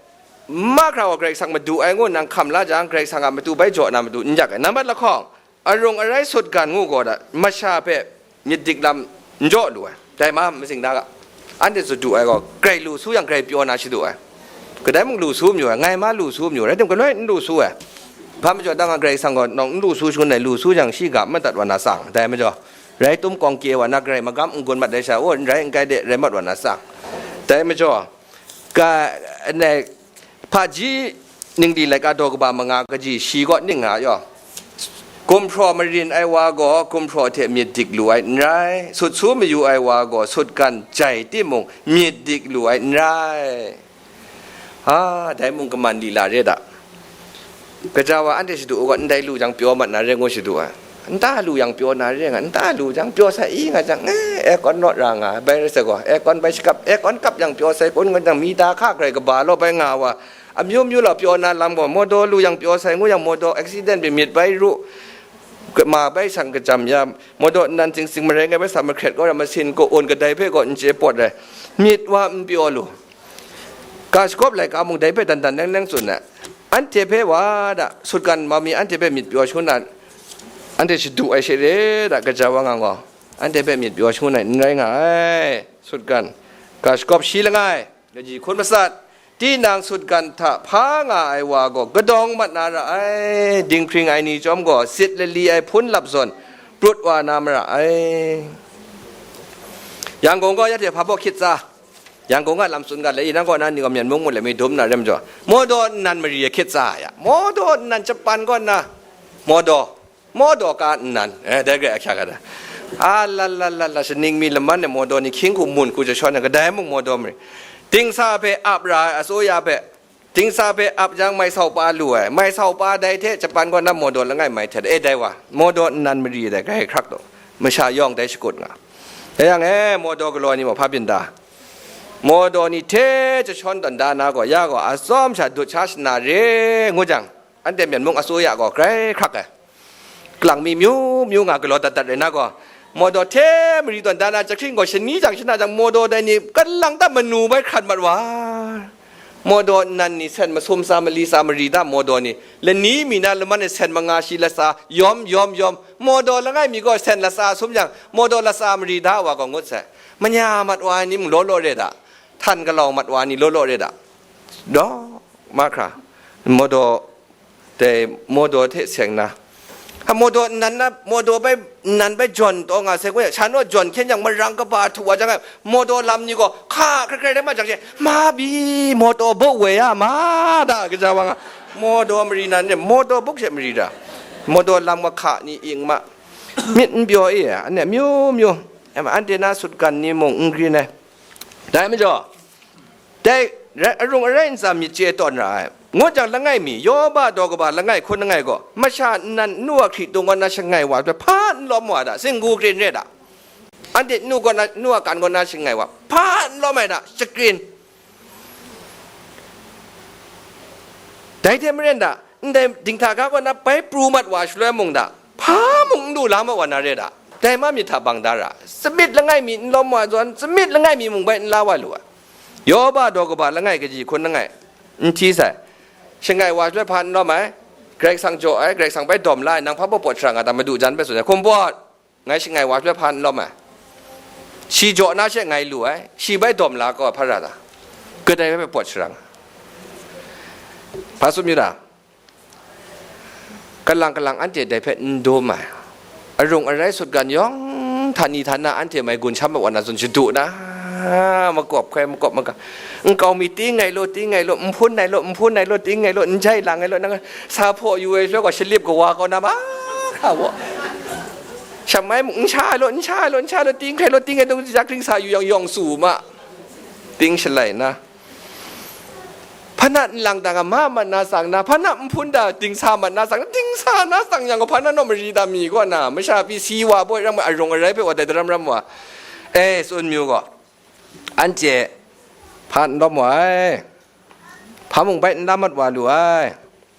mahkra wa Karai Kasang madu ai ngu nang hkam la jang, Karai Kasang a matu bai jaw na matu n yak ai. Nambat lahkawng, arung arai sutgan ngu gaw da, masha hpe myit dik lam n jaw lu ai. Dai ma, masing na ga, anhte tsun du ai gaw, grai lu su yang, grai pyaw na shadu ai. Kadai mung lu su mayu ai, ngai ma lu su mayu ai, rai tim galoi n lu su ai. Hpa majaw dang a Karai Kasang gaw, nawng n lu su shangun ai, lu su yang, shi ga madat wa na sang, dai majaw, rai tum kawng kye wa na, grai magam n gun mat ai sha, o, n rai n kai de, rai mat wa na sang, dai majaw, ka, ne, hpaji ningli laika daw kaba manga kaji shi kaw ning nga yaw, gumhpraw marin ai wa gaw gumhpraw hte myit dik lu ai n rai, sut su mayu ai wa gaw sutgan jai timung myit dik lu ai n rai. A, dai mung kaman lila re da. Gaja wa anhte shadu u gaw, ndai lu jang pyaw mat na re ngu shadu ai. Nta lu yang pyaw na re nga, nta lu jang pyaw sai i nga jang, eh, aircon nawt ra nga, bai rai sa gaw, aircon bai shakap, aircon kap yang pyaw sai kun nga jang, mita hka grai kaba law bai nga wa, amyu myu law pyaw na lam gaw, modaw lu yang pyaw sai ngu yang, modaw accident byin myit bai ru, ma bai shang kajam ya, modaw nnan sing sing marai ngai bai sa mahkret gaw, masin ko un kadai hpe gaw n chye pawt ai, myit wa n pyaw lu. Ga shagawp laika mung dai hpe dan dan leng leng tsun ai. Anhte hpe wa da, sutgan mau mi anhte hpe myit pyaw shangun na, anhte shadu ai she re da, gaja wa nga gaw, anhte hpe myit pyaw shangun ai n rai nga ai. Sutgan, ga shagawp shi langai, kaji hkun masat, tinang sutgan hta hpa nga ai wa gaw kadawng mat na ra ai, dinghpring ai ni chyawm gaw sit lali ai hpun lap zawn prut wa na mara ai. Yangkung gaw ya hte hpa baw hkyit tsa, Yangkung a lam tsun ga le, nang kaw na ni gaw Myen mung mu le mi dum na rem jaw, modaw nnan mari e hkyit tsa ya, modaw nnan Japan kaw na, modaw, modaw ka nnan, eh, dai grai ahkya ga da. A la la la la, shaning mi laman e modaw ni hkying hku mun hku jashawn ai, kadai mung modaw mari. Dingsa hpe ap ra ai, asoya hpe, dingsa hpe ap jang mai sau pa lu ai, mai sau pa dai hte Japan kaw na modaw langai mai htet, e dai wa, modaw nnan mari dai grai hkrak taw, masha yawng dai shakut nga. Dai yang e, modaw galaw ni maw hpa byin da? Modaw ni hte jashawn tawn da na gaw, ya gaw atsawm sha dut sha shana re ngu jang, anhte Myen mung asoya gaw grai hkrak ai. Kalang mi myu myu nga galaw dat dat rai na gaw, modaw hte mari tawn da na jahkring gaw shani jang shana jang, modaw dai ni kalang ta manu bai hkrat mat wa. Modaw nnan ni sen masum sa mali sa mari da modaw ni, lani mi na laman e sen manga shi latsa yawm yawm yawm, modaw langai mi gaw sen latsa sum yang, modaw latsa mari da wa gaw ngut sai. Manya mat wa ai ni mung law law re da, htan galau mat wa ni law law re da. Daw, mahkra, modaw, dai modaw hte seng na, a, modaw nnan na, modaw bai, nnan bai jawn taw nga sai, sha naw jawn hkyen yang marang kaba htu wa jang ai, modaw lam ni gaw hka hkrai hkrai rai ma jang she, ma bi, modaw buk woi ya ma da, gaja wa nga, modaw mari nan re, modaw buk she mari da, modaw lam wa hka ni ing ma, myit n pyaw e, ane myu myu, anhte na sutgan ni mung n grin ai. Dai majaw, dai, ra-, arung arai ntsa myit chye tawn ra ai. Ngut jang langai mi, Yoba daw kaba langai hkun langai gaw, masha nnan nu a hkritung kaw na shangai wa hpe hpa n lawm wa da, singgu krin re da. Anhte nu kaw na, nu a kan kaw na shangai wa, hpa n lawm ai da, shakrin. Dai hte maren da, ndai dinghta ga kaw na bai pru mat wa shaloi mung da, hpa mung n du la mat wa na re da, dai ma myit hta bang da ra, tsamit langai mi n lawm wa zawn, tsamit langai mi mung bai n la wa lu ai. Yoba daw kaba langai kaji hkun langai, n hti sai, shangai wa shaloi hpa n lawm ai, Karai Kasang jaw ai, Karai Kasang bai dawm la ai, nang hpa baw pawt sara nga ta, madu jan bai tsun ai, hkum pawt, ngai shangai wa shaloi hpa n lawm ai, shi jaw na she ngai lu ai, shi bai dawm la kau ai hpa ra ta, kadai bai pawt sara nga, hpa tsun yu da. Kalang kalang anhte dai hpe n dum ai. Arung arai sutgan yawng hta ni hta na anhte mai gun sham ai wa na tsun shadu na, makawp hkai makawp maga, nkau mi ting ai law, ting ai law, nhpun ai law, nhpun ai law, ting ai law, njai lang ai law, nang sa hpaw yu ai shaloi gaw shalip kawa kau na mahkra gaw, Shamai mung, n sha ai law, n sha ai law, n sha ai law, ting hkrai law, ting ai dawng, jak ting sa yu yang, yawng su ma. Ting shalai na. Hpa na nlang dang a, ma mat na tsang na, hpa na nhpun da, ting sa mat na tsang na, ting sa na tsang yang gaw, hpa na naw mari da mi kaw na, masha pyi si wa baw ram, arung arai hpe wa dai daram ram wa. E, tsun myu gaw, anhte hpa n lawm wa ai, hpa mung bai n la mat wa lu ai.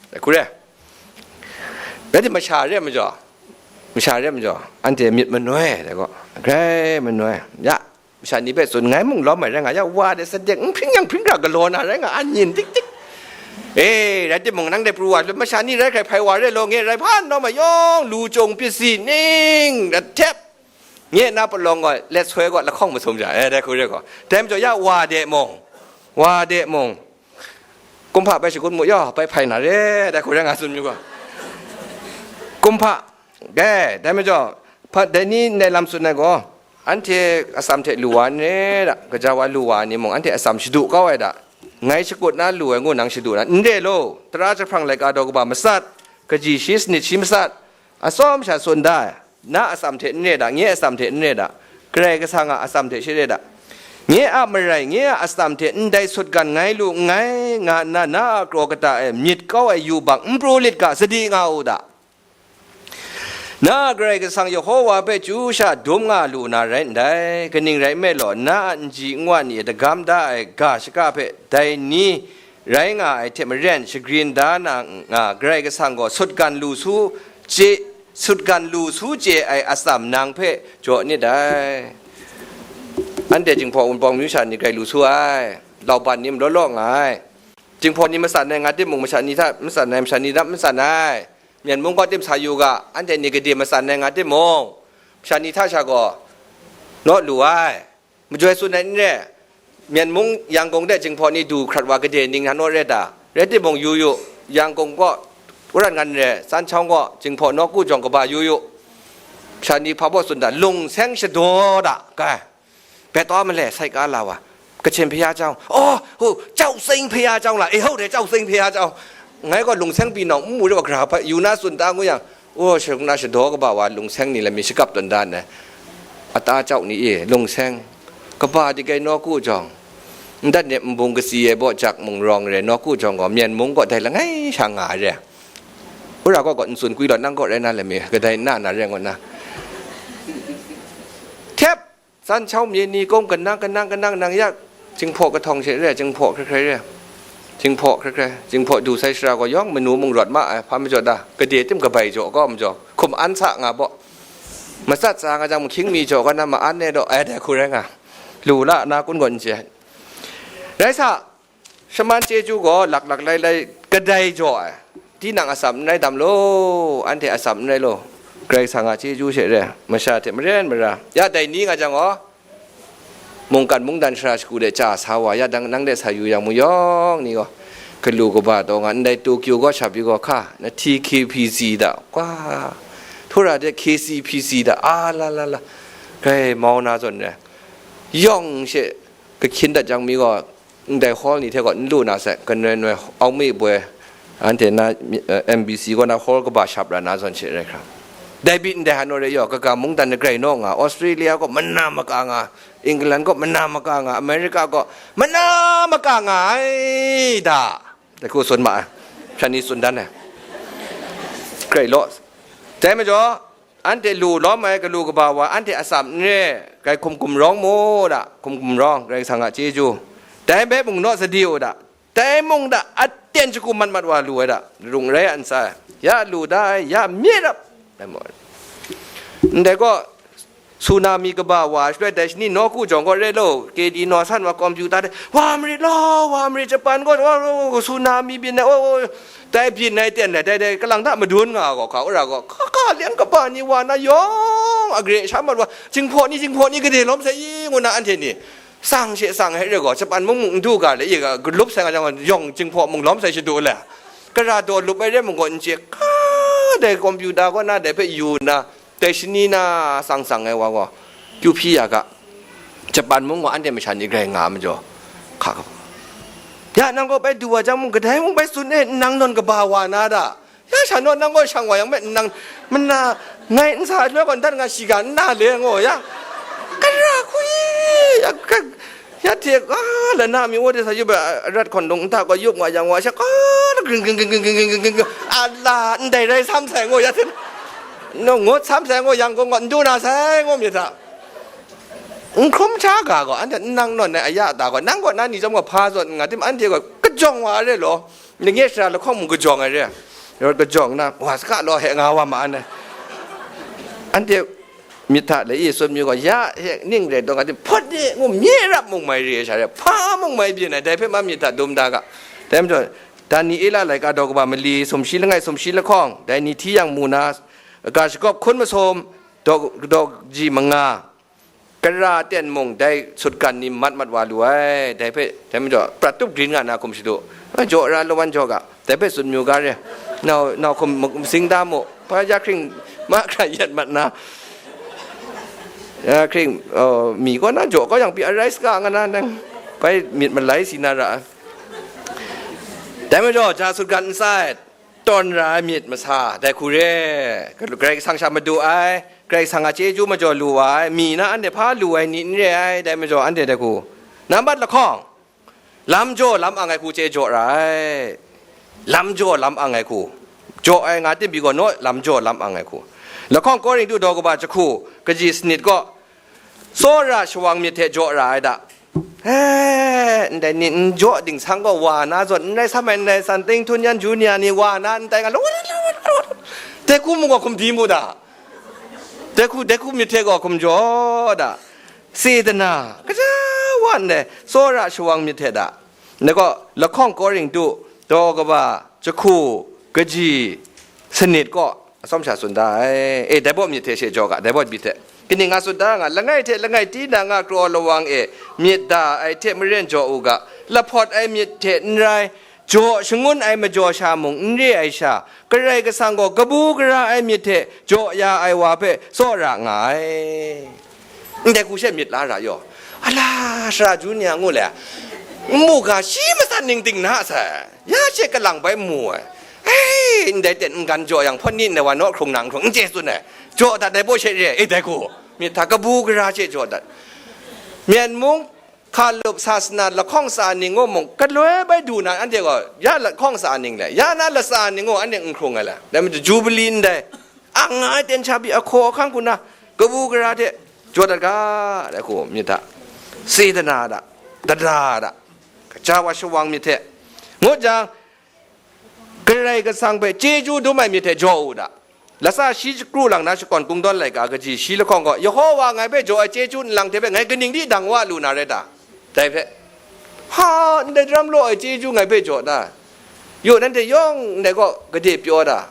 Dai hku re. Rai timung, masha re ai majaw, masha re ai majaw, anhte myit manoi, dai gaw, grai manoi. Ya, masha ni hpe tsun, ngai mung lawm ai rai nga, ya, wa de sadek, n hpring yang hpring hkra galaw na rai nga, an nyin tik tik. E, rai timung, nang de pru wa, masha ni rai hkrai hpai wa re law, nge rai hpa n lawm ai yawng, lu chyung pyit si ning, da htep, nye na palawng gaw, let soi gaw, lahkawng masum ja, e, dai hku re gaw. Dai majaw, ya, wa de mung, wa de mung, kumhpa bai shagun mu, ya, bai hpai na re, dai hku rai nga tsun myu gaw. Kumhpa, ge, dai majaw, hpa, dai ni ndai lam tsun ai gaw, anhte atsam hte lu wa n re da, gaja wa lu wa ni mung, anhte atsam shadu kau ai da, ngai shakut na lu ai ngu nang shadu na, n re law, tara jahprang laika daw kaba matsat, kaji shi sanit shi matsat, atsawm sha tsun da ai, na atsam hte n re da, nye atsam hte n re da, Karai Kasang a atsam hte shi re da. Nye a marai, nye a atsam hte ndai sutgan ngai lu nngai, nga nna na a kraw kata e myit kau ai yubak n pru lit ga, sadi nga u da. Na a Karai Kasang Yehova hpe chyu sha dum nga lu na rai ndai, kaning rai nme law, na a nji nwa ni e dagam da ai ga shaka hpe dai ni rai nga ai hte maren, shagrin da na nga, Karai Kasang gaw sutgan lu su chye, sutgan lu su chye ai atsam nang hpe jaw nit dai. Anhte Jinghpaw Wunpawng myu sha ni grai lu su ai, lauban ni malaw law nga ai. Jinghpaw ni matsan ai nga timung, masha ni hta matsan ai, masha ni hta matsan ai. Myen mung kaw tim sa yu ga, anhte ni gade matsan ai nga timung, masha ni hta sha gaw naw lu ai. Majoi tsun ai n re, Myen mung Yangon de Jinghpaw ni du hkrat wa gade ning hta naw re ta? Rai timung, yu yu, Yangon kaw, Wuran Ngan re, San Chawng kaw, Jinghpaw nawku jawng kaba yu yu. Masha ni hpa baw tsun ta? Lungseng shadaw da, kai. Bai taw malai sai ka la wa, Kachin Bhaya Chyawng, oh, hu, Chyaw Seng Bhaya Chyawng la, e, hau de, Chyaw Seng Bhaya Chyawng. Ngai gaw lungseng pyi nawng n mu re wa, gara hpa yu na tsun ta ngu yang, oh, shalung na shadaw kaba wa lungseng ni lam mi shakap tawn da nngai. Ata chyau ni e, lungseng, kaba di kai nawku jawng, ndat nep nbung kasi ai baw jak mung rawng re, nawku jawng gaw Myen mung kaw dai langai sha nga ai re. Wora kaw gaw n tsun kwi law, nang kaw rai na lam mi, kadai n na na re ngu nna. Htep, San Chawng mye ni kung kanang, kanang, kanang, nang ya, Jinghpaw kahtawng she re, Jinghpaw hkrai hkrai re. Jinghpaw hkrai hkrai, Jinghpaw du sai shara gaw yawng manu mung rawt ma ai, hpa majaw ta? Gade tim kabai jaw kau majaw, hkum an sa nga baw. Matsat tsa nga jang, mahkying mi jaw kau na ma an e daw, ai, dai hku rai nga. Lu la na kun gaw n chye. Rai sa, shaman chyeju gaw laklak lailai kadai jaw ai. Tinang atsam n rai dam law, anhte atsam n rai law, Karai Kasang a chyeju she re, masha hte maren mara. Ya dai ni nga jang gaw, mungkan mungdan shara shagu de chya sa wa, ya dang nang de sa yu yang mung yawng ni gaw, galu kaba taw nga, ndai Tokyo gaw shap yu gaw hka, na T K P C da, kwa, Tora de K C P C da, a la la la, grai mau na zawn re. Yawng she kahkyin dat jang mi gaw, ndai hall ni hte gaw n lu na sai, kanoi noi, aung mi boi, anhte na, eh, M B C kaw na hall kaba shap ra na zawn she rai hkra. Dai byin ndai hanu re yaw, kaga mungdan ni grai naw nga, Australia kaw mana maka nga, England kaw mana maka nga, America kaw mana maka nga ai da. Dai hku tsun ma ai, shan ni tsun dan ai. Grai law. Dai majaw, anhte lu lawm ai galu kaba wa, anhte atsam n re, grai hkum gumrawng mu da, hkum gumrawng, Karai Kasang a chyeju. Dai bai mung naw sadi u da, dai mung da, aten shagu mat mat wa lu ai da, rung rai a ntsa, ya lu da ai, ya mye rap, dai mu ai. Ndai gaw, tsunami kaba wa, shaloi dai shani nawku jawng gaw re lo, K D naw san wa, computer de, wa marit law, wa marit, Japan gaw, wa, wa, wa, tsunami byin ai, wa, wa, dai byin ai ten ai, dai, dai, kalang hta madun nga gaw, hka wora gaw, hka, hka, liang kaba ni wa na yawng, agre sha mat wa, Jinghpaw ni, Jinghpaw ni gade lawm sai i, ngu na anhte ni, tsang she tsang ai re gaw, Japan mung mung n du ga le, i ga, galup sai nga jang, yawng Jinghpaw mung lawm sai shadu le, kara daw lup ai re mung gaw n chye, hka, dai computer kaw na, dai hpe yu nna, dai shani na tsang tsang ai wa gaw, kyu hpyi ya ga, Japan mung gaw anhte masha ni grai nga majaw, hka, ya nang gaw bai du wa jang mung, kadai mung bai tsun e, nang nawn kaba wa na da? Ya sha naw, nang gaw shang wa yang me, nang mana, Ngai n sa ai shaloi gaw, ndat nga shiga n na le, ngu ya. Kara hku ya, ya, ya hte, a, lana mi wo de sa yup ai, arat hkawn dung nta gaw yup nga yang wa sha, a, gring, gring, gring, gring, gring, gring, gring, gring, a la, ndai rai sam sai, ngu ya hte, no, ngut sam sai, ngu yang gaw, n du na sai, ngu myit hta. N hkrum hta ga gaw, anhte n nang nawn ai aya ta gaw, nang kaw na ni chyawm gaw hpa zawn n nga tim, anhte gaw kajawng wa ai re law, langai sara lahkawng mung kajawng ai re, rawt kajawng na, wa saga law he nga wa ma ai. Anhte myit hta lai i tsun mi gaw, ya he ning rai taw nga tim, hpawt ni ngu mye rap mung mai re ai sha re, hpa mung mai byin ai, dai hpe ma myit hta dum da ga. Dai majaw, Daniela laika daw kaba mali, sumshi langai, sumshi lahkawng, dai ni hti yang mu na, ga shagawp hkun masum, daw, daw kaji manga, kara ten mung dai sutgan ni mat mat wa lu ai, dai hpe, dai majaw, prat tup grin nga na hkum shadu, a, jaw ra lawan jaw ga, dai hpe tsun mu ga re, nau, nau hkum masing da mu, hpa ya hkring, ma hkra yet mat na, ya hkring, oh, mi kaw na jaw kau yang pyi arai saga nga na nang, bai myit malai si na ra ai. Dai majaw, ja sutgan n sai, tawn ra ai myit masa, dai hku re, Karai Kasang sha madu ai, Karai Kasang a chyeju majaw lu wa ai, mi na anhte hpa lu ai ni n re ai, dai majaw, anhte dai hku, nambat lahkawng, lam jaw lam ang ai hku chye jaw ra ai, lam jaw lam ang ai hku, jaw ai nga tim pyi gaw naw, lam jaw lam ang ai hku, lahkawng Korintu daw kaba jahku, kaji sanit kaw, tsawra shawang myit hte jaw ra ai da. He, ndai ni n jaw dingsang gaw wa na zawn, n rai sam ai, ndai san ting htum yan junior ni wa na, ndai nga lung, dai hku mung gaw hkum di mu da. Dai hku, dai hku myit hte gaw hkum jaw da. Setana, kaja wa ndai, tsawra shawang myit hte da. Ndai gaw, lahkawng Korintu, daw kaba, jahku, kaji, sanit kaw, atsawm sha tsun da ai. E, dai baw myit hte she jaw ga, dai baw myit hte. Kaning nga tsun da nga, langai hte langai tinang a kraw lawang e myit da ai hte maren jaw u ga, lahpawt ai myit hte n rai, jaw shangun ai majaw sha mung n re ai sha, Karai Kasang gaw kabu gara ai myit hte jaw ya ai wa hpe tsawra nga ai. Ndai hku she myit la ra yaw. Ala, sara junior ngu le, n mu ga, shi masan ning ting na sai, ya she kalang bai mu ai. Hei, ndai ten n gan jaw yang, hpawt ni ndai wa naw hkrung na n hkrung, n chye tsun ai. Jaw dat dai baw she re, e dai hku, myit hta kabu gara she jaw dat. Myen mung, hkalup sasana lahkawng tsa ning ngu mung, galoi bai du na anhte gaw, ya lahkawng tsa ning le, ya na latsa ning ngu anhte n hkrung ai le. Dai majaw, Jubili ndai, ang nga ai ten sha pyi ahkaw ahkang hku na, kabu gara hte jaw dat ga, dai hku myit hta, setana da, dada da, kaja wa shawang myit hte, ngut jang, Karai Kasang hpe chyeju dum ai myit hte jaw u da. Latsa shi shakru lang na shakawn kungdawn laika kaji shi lahkawng gaw, Yehowa ngai hpe jaw ai chyeju nlang hte hpe ngai kaning di dang wa lu na rai ta? Dai hpe, ha, ndai daram law ai chyeju ngai hpe jaw ta? Yaw, nanhte yawng ndai gaw gade pyaw ta?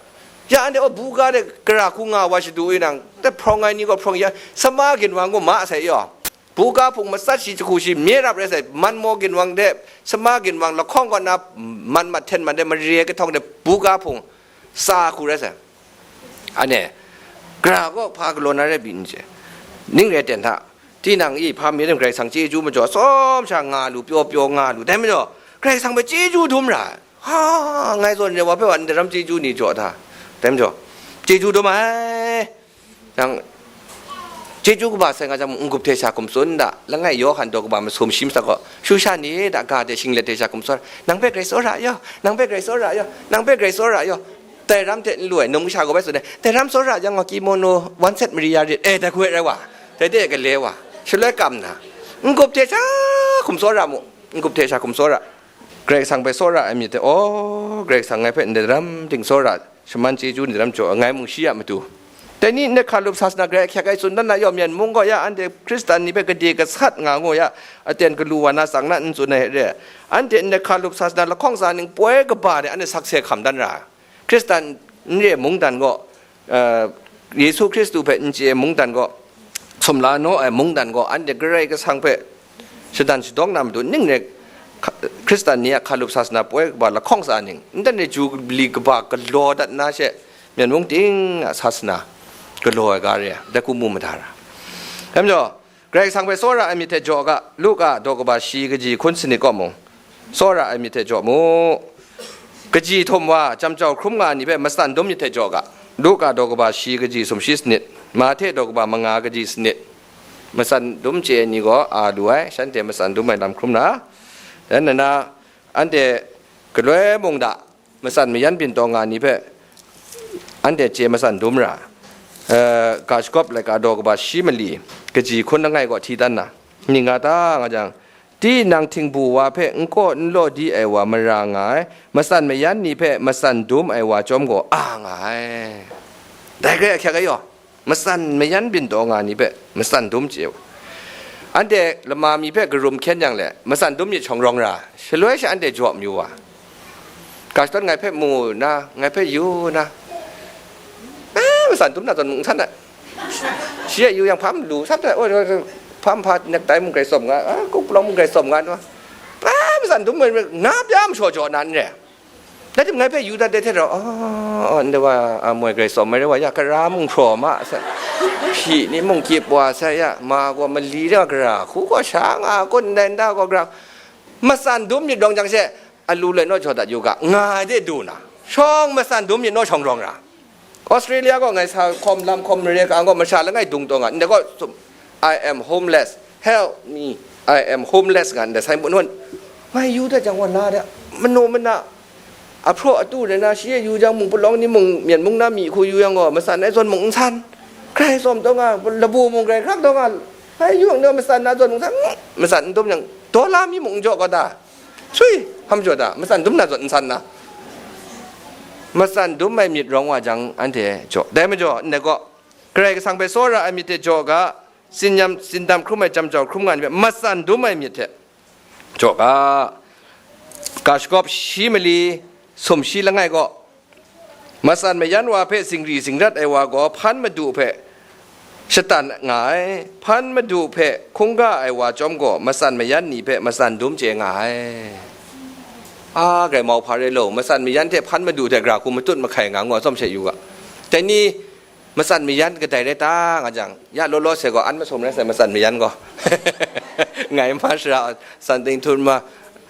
Ya, anhte gaw buga de gara hku nga wa shadu e nang, dai hprawng ai ni gaw hprawng ya, sama ginwang gaw ma sai yaw. Buga hpung matsat shi jahku shi mye rap rai sai, man maw ginwang de, sama ginwang lahkawng kaw na, man mat hten man de, mare ai kahtawng de, buga hpung sa hku rai sai. Ane, gara gaw hpa galaw na rai pyi n chye. Ning rai ten hta, tinang i hpa mi rim Karai Kasang chyeju majaw tsawm sha nga lu, pyaw pyaw nga lu, dai majaw, Karai Kasang hpe chyeju dum ra ai. Ha, ngai zawn re wa hpe wa ndaram chyeju ni jaw hta, dai majaw, chyeju dum ai. Yang, chyeju kaba sai nga jang, n-gup hte sha hkum tsun da, langai Yawhan daw kaba masum shi masak gaw, Shusha ni da ga de shinglet hte sha hkum tsun, nang hpe Karai tsawra yaw, nang hpe Karai tsawra yaw, nang hpe Karai tsawra yaw, dai ram hte n lu ai, num kasha gaw bai tsun ai, dai ram tsawra yang gaw, kimono, wan set mari ya rit, e, dai hku rai wa, dai de gale wa, shaloi kam nna, n-gup hte sha hkum tsawra mu, n-gup hte sha hkum tsawra. Karai Kasang hpe tsawra ai myit hte, aw, Karai Kasang ngai hpe ndai daram ting tsawra, shaman chyeju ni daram jaw, ngai mung shi a matu. Dai ni nde hkalup sasana grai ahkyak ai tsun dan na yaw, Myen mung gaw ya anhte Hkristan ni hpe gade gasat nga ngu ya, aten galu wa na tsang na n tsun ai re. Anhte nde hkalup sasana lahkawng tsa ning poi kaba de anhte sakse hkam dan ra. Hkristan n re mungdan gaw, eh, Yesu Hkristu hpe n chye mungdan gaw, sumla naw ai mungdan gaw, anhte Karai Kasang hpe shadan shadawng na matu ning rai, Hkristan ni a hkalup sasana poi kaba lahkawng tsa ning, ntan re Jubili kaba galaw dat na she, Myen mung ting a sasana galaw ai ga re ai, dai hku mu mada ra. Dai majaw, Karai Kasang hpe tsawra ai myit hte jaw ga, Luka daw kaba shi kaji hkun sanit kaw mung, tsawra ai myit hte jaw mu. Kaji htum wa, jam jau hkrum nga ai ni hpe matsan dum myit hte jaw ga. Luka daw kaba shi kaji sumshi sanit, Mahte daw kaba manga kaji sanit, matsan dum chye ai ni gaw a lu ai, shanhte matsan dum ai lam hkrum na, dan nna, anhte galoi mung da, matsan mayan byin taw nga ni hpe anhte chye matsan dum ra, eh, ga shagawp laika daw kaba shi mali, kaji hkun langai gaw hti dan na, ning nga ta nga jang, tinang htingbu wa hpe n kaw n law di ai wa mara nga ai, matsan mayan ni hpe matsan dum ai wa chyawm gaw a nga ai. Dai gaw ahkyak ai yaw, matsan mayan byin taw nga ni hpe matsan dum chye u. Anhte lama mi hpe karum hkyen yang le, matsan dum myit shawng rawng ra, shaloi sha anhte jaw mayu wa, ga shadawn ngai hpe mu na, ngai hpe yu na, eh, matsan dum na zawn mung n san ai. Shi e yu yang hpa malu, sap ta, oh, hpa nhpa nektai mung grai tsawm nga, ah, kuk palawng mung grai tsawm nga, ah, matsan dum nga pya mashaw jaw na n re. Dai tim ngai hpe yu dat de hte rau, oh, oh, ndai wa, ah, moi grai tsawm ai re wa, ya, kara mung hpraw ma, sa, hpyi ni mung kyip wa, sa, ya, ma gaw mali de gara, hku gaw sha nga, kun ndai nda gaw gara, matsan dum myit rawng jang she, alu le naw jaw dat yu ga, nga ai de du na, shawng matsan dum myit naw shawng rawng ra. Australia gaw ngai sa hkawm lam hkawm mare ka gaw masha langai dung taw nga, ndai gaw, "I am homeless, help me, I am homeless," nga ndai sai mun hun. Ngai yu dat jang wa la de, manu mana, ahpraw atu rai na, shi e yu jang mung palawng ni mung, myen mung na mi hku yu yang gaw, matsan ai zawn mung n san. Grai tsawm taw nga, labu mung grai hkrak taw nga, ngai yu yang gaw matsan na zawn mung san, matsan n dum yang, daw la mi mung n jaw kau ta? Sui, hkam jaw ta, matsan dum na zawn n san na. Matsan dum ai myit rawng wa jang, anhte jaw. Dai majaw, ndai gaw, Karai Kasang hpe tsawra ai myit hte jaw ga, tsin-yam, tsindam hkrum ai, jam jau hkrum nga ni hpe, matsan dum ai myit hte jaw ga, ga shagawp shi mali, sumshi langai gaw, matsan mayan wa hpe zingri zingrat ai wa gaw, hpan madu hpe shatan nga ai, hpan madu hpe hkungga ai wa chyawm gaw, matsan mayan ni hpe matsan dum chye nga ai. A, grai mau hpa rai law, matsan mayan hte hpan madu hte gara hku matut mahkai nga ngu a tsawm she yu ga. Dai ni, matsan mayan kadai rai ta nga jang, ya law law se gaw, an masum rai sai, matsan mayan gaw. Ngai ma shara, san ting htum ma,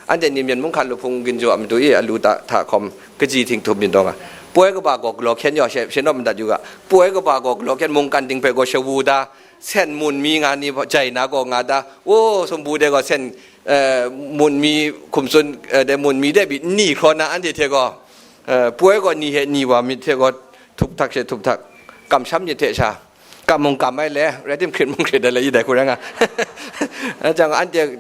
anhte ni myen mung hkan luhpung ginjaw a matu e, alu ta, hta hkawm, kaji hting htum byin taw nga. Poi kaba gaw galaw hkyen yaw, she, she naw madat yu ga. Poi kaba gaw galaw hkyen, mungkan ting hpe gaw shawu da, sen mun mi nga ni jai na gaw nga da, o, sumpu de gaw sen, eh, mun mi hkum tsun, eh, de mun mi de byi n ni hkraw na, anhte hte gaw, eh, poi gaw ni he ni wa myit hte gaw, htup htak she htup htak, kamsham myit hte sha, kam mung kam ai le, rai tim hkrit mung hkrit ai le, i dai hku rai nga. Jang anhte,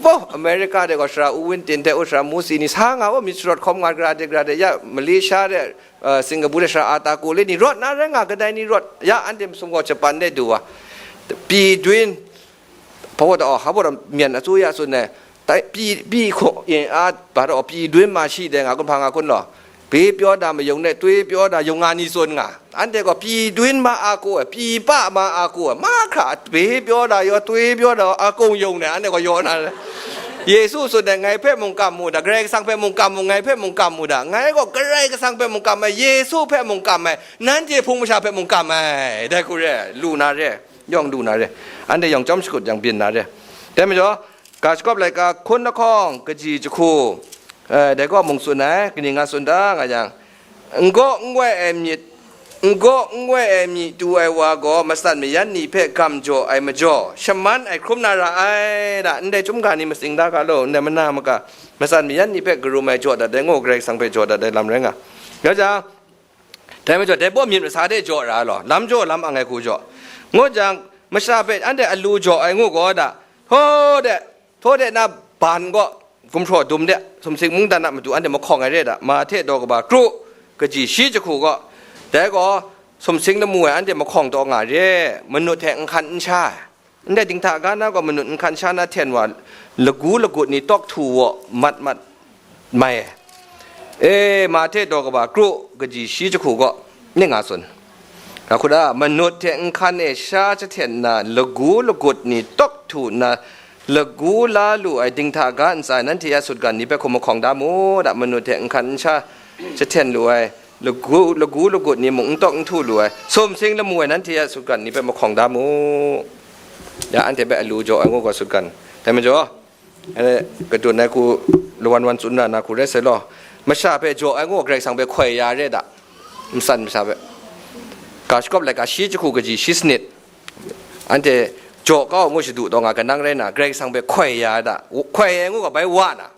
bo, America de gaw sara u Win Tin hte u sara Musi ni sa nga, o, myit sharawt hkawm nga, gara de, gara de, ya, Malaysia de, eh, Singapore de sara Atako le ni rawt na rai nga, kadai ni rawt, ya, anhte masum gaw Japan de du wa, pyi dun, hpa wa ta, oh, hpa wa ta, myen a tsu ya tsun ai, tai, pyi, pyi hkaw, yin a, hpa ta, oh, pyi dun ma shi de nga kun, hpa nga kun law, pyi pyaw da mayung de, twi pyaw da yung nga ni tsun nga, anhte gaw pyi dun ma a ku ai, pyi pa ma a ku ai, mahkra pyi pyaw da yaw, twi pyaw da a kung yung de, anhte gaw yaw na, Yesu tsun de, ngai hpe mung kam mu da, Karai Kasang hpe mung kam mu, ngai hpe mung kam mu da, ngai gaw Karai Kasang hpe mung kam ai, Yesu hpe mung kam ai, nanhte hpung masha hpe mung kam ai, dai hku re, lu na re, yawng lu na re, anhte yawng chyawm shakut yang byin na re. Dai majaw, ga shagawp laika hkun lahkawng kaji jahku, eh, dai gaw mung tsun ai, kaning nga tsun ta nga yang, n gaw n wai ai myit, n gaw n wai ai myi tu ai wa gaw matsan mayan ni hpe gam jaw ai majaw, shaman ai hkrum na ra ai, da, ndai chyum ga ni matsing da ga law, ndai mana maka, matsan mayan ni hpe karum ai jaw dat ai, ngu Karai Kasang hpe jaw dat ai lam rai nga. Ya jang, dai majaw, dai baw myit masa de jaw ra law, lam jaw lam ang ai hku jaw, ngu jang, masha hpe anhte alu jaw ai ngu gaw da, htaw de, htaw de na ban gaw, gumhpraw dum de, sumsing mungdan a matu anhte mahkawng ai re da, Mahte daw kaba kru, kaji shi jahku gaw, dai gaw, sumsing lamu ai anhte mahkawng taw nga re, manut hte nhkan n sha ai. Ndai dinghta ga na gaw manut nhkan sha na hten wa, lagu lagut ni tawk htu waw mat mat mai ai. E, Mahte daw kaba kru, kaji shi jahku gaw, ning nga tsun. Ahkut a, manut hte nhkan e sha jahten na, lagu lagut ni tawk htu nna, lagu la lu ai dinghta ga ntsa e nanhte a sutgan ni hpe hkum mahkawng da mu, da, manut hte nhkan n sha jahten lu ai, lagu, lagu lagut ni mung n tawk n htu lu ai, sumsing lamu ai nanhte a sutgan ni hpe mahkawng da mu. Ya, anhte hpe alu jaw ai ngu gaw sutgan. Dai majaw, eh, kadun ai hku lawan wan tsun na, na hku rai sai law, masha hpe jaw ai ngu Karai Kasang hpe hkoi ya re da, matsan masha hpe. Ga Shagawp laika shi jahku kaji shi sanit, anhte jaw kau ngu shadu taw nga, kanang rai na, Karai Kasang hpe hkoi ya ai da, hkoi ai ngu ga bai wa na,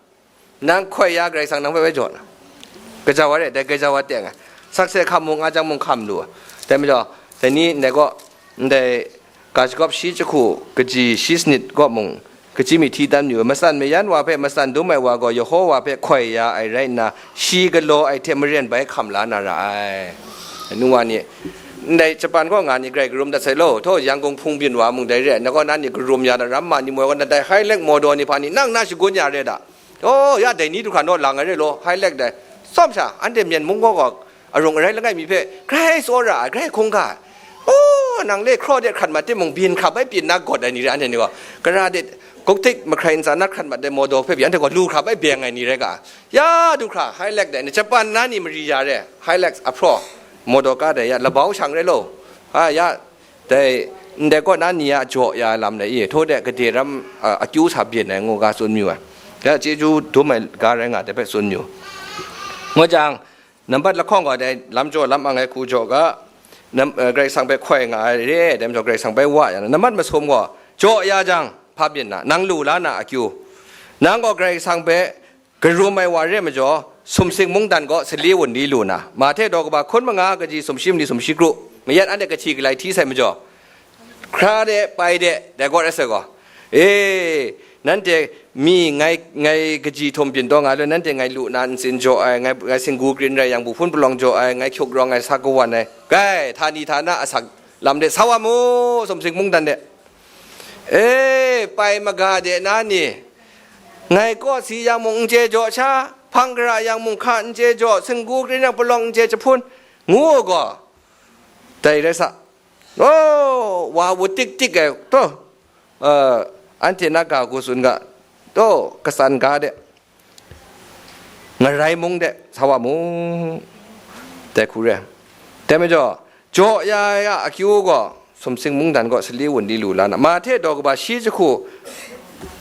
nang hkoi ya, Karai Kasang nang hpe bai jaw na, gaja wa re, dai gaja wa teng ai, sakse hkam mung, nga jang mung hkam lu ai. Dai majaw, dai ni ndai gaw, ndai Ga Shagawp shi jahku kaji shi sanit gaw mung, kaji mi hti dan yu, matsan mayan wa hpe matsan dum ai wa gaw, Yehowa hpe hkoi ya ai rai nna, shi galaw ai hte maren bai hkam la na ra ai. Nu wa ni, ndai Japan kaw nga ni grai karum dat sai law, htaw Yangon hpung byin wa mung dai re ai, na gaw na ni karum ya na ram ma ni moi gaw, na dai Hilux motor ni hpa ni nang na shagun ya re da. Oh, ya dai ni du hkra naw lang ai re law, Hilux dai. Tsawm sha, anhte Myen mung gaw gaw, arung arai langai mi hpe grai tsawra ai, grai hkungga ai. Oh, nang le hkraw de hkrat mat timung, byin hkra bai pyin na gawt ai ni re, anhte ni gaw, kara de, guktik mahkrai ntsa na hkrat mat ai motor hpe pyi, anhte gaw lu hkra bai beng ai ni rai ga ai. Ya du hkra, Hilux dai, ni Japan na ni mari ya re, Hilux ahpraw, motor ka dai ya, labau shang rai law. Ha, ya, dai, ndai kaw na ni a jaw ya ai lam dai i, htaw de gade ram, a, akyu sa byin ai ngu ga tsun mayu ai. Ya, chyeju dum ai ga rai nga, dai hpe tsun mayu. Ngu jang, nambat lahkawng gaw dai lam jaw lam ang ai hku jaw ga, nam-, eh, Karai Kasang hpe hkoi nga ai re, dai majaw Karai Kasang bai wa ya na. Nambat masum gaw, jaw ya jang, hpa byin na, nang lu la na akyu. Nang gaw Karai Kasang hpe karum ai wa re majaw, sumsing mungdan gaw sali wunli lu na. Mahte daw kaba hkun manga kaji sumshi mali sumshi kru, mayat anhte kahti galai hti sai majaw, hkra de, pai de, dai gaw rai sai gaw, e, nanhte mi ngai, ngai kaji htum byin taw nga lu, nanhte ngai lu na ntsin jaw ai, ngai, ngai singgu grin rai yang, bu hpun palawng jaw ai, ngai hkyuk rawng ai, sa kawan ai, kai, htani htana asak lam de sa wa mu, sumsing mungdan de. E, pai maga de na ni, ngai kawsi yang mung n chye jaw sha, hpang gara yang mung hka n chye jaw, singgu grin yang palawng n chye jahpun, ngu u gaw, dai rai sa. O, wa wut tik tik ai, taw, eh, anhte na ga hku tsun ga, taw, katsan ga de, ngarai mung de, sa wa mu, dai hku re. Dai majaw, jaw ya ai a akyu gaw, sumsing mungdan gaw sali wunli lu la na. Mahte daw kaba shi jahku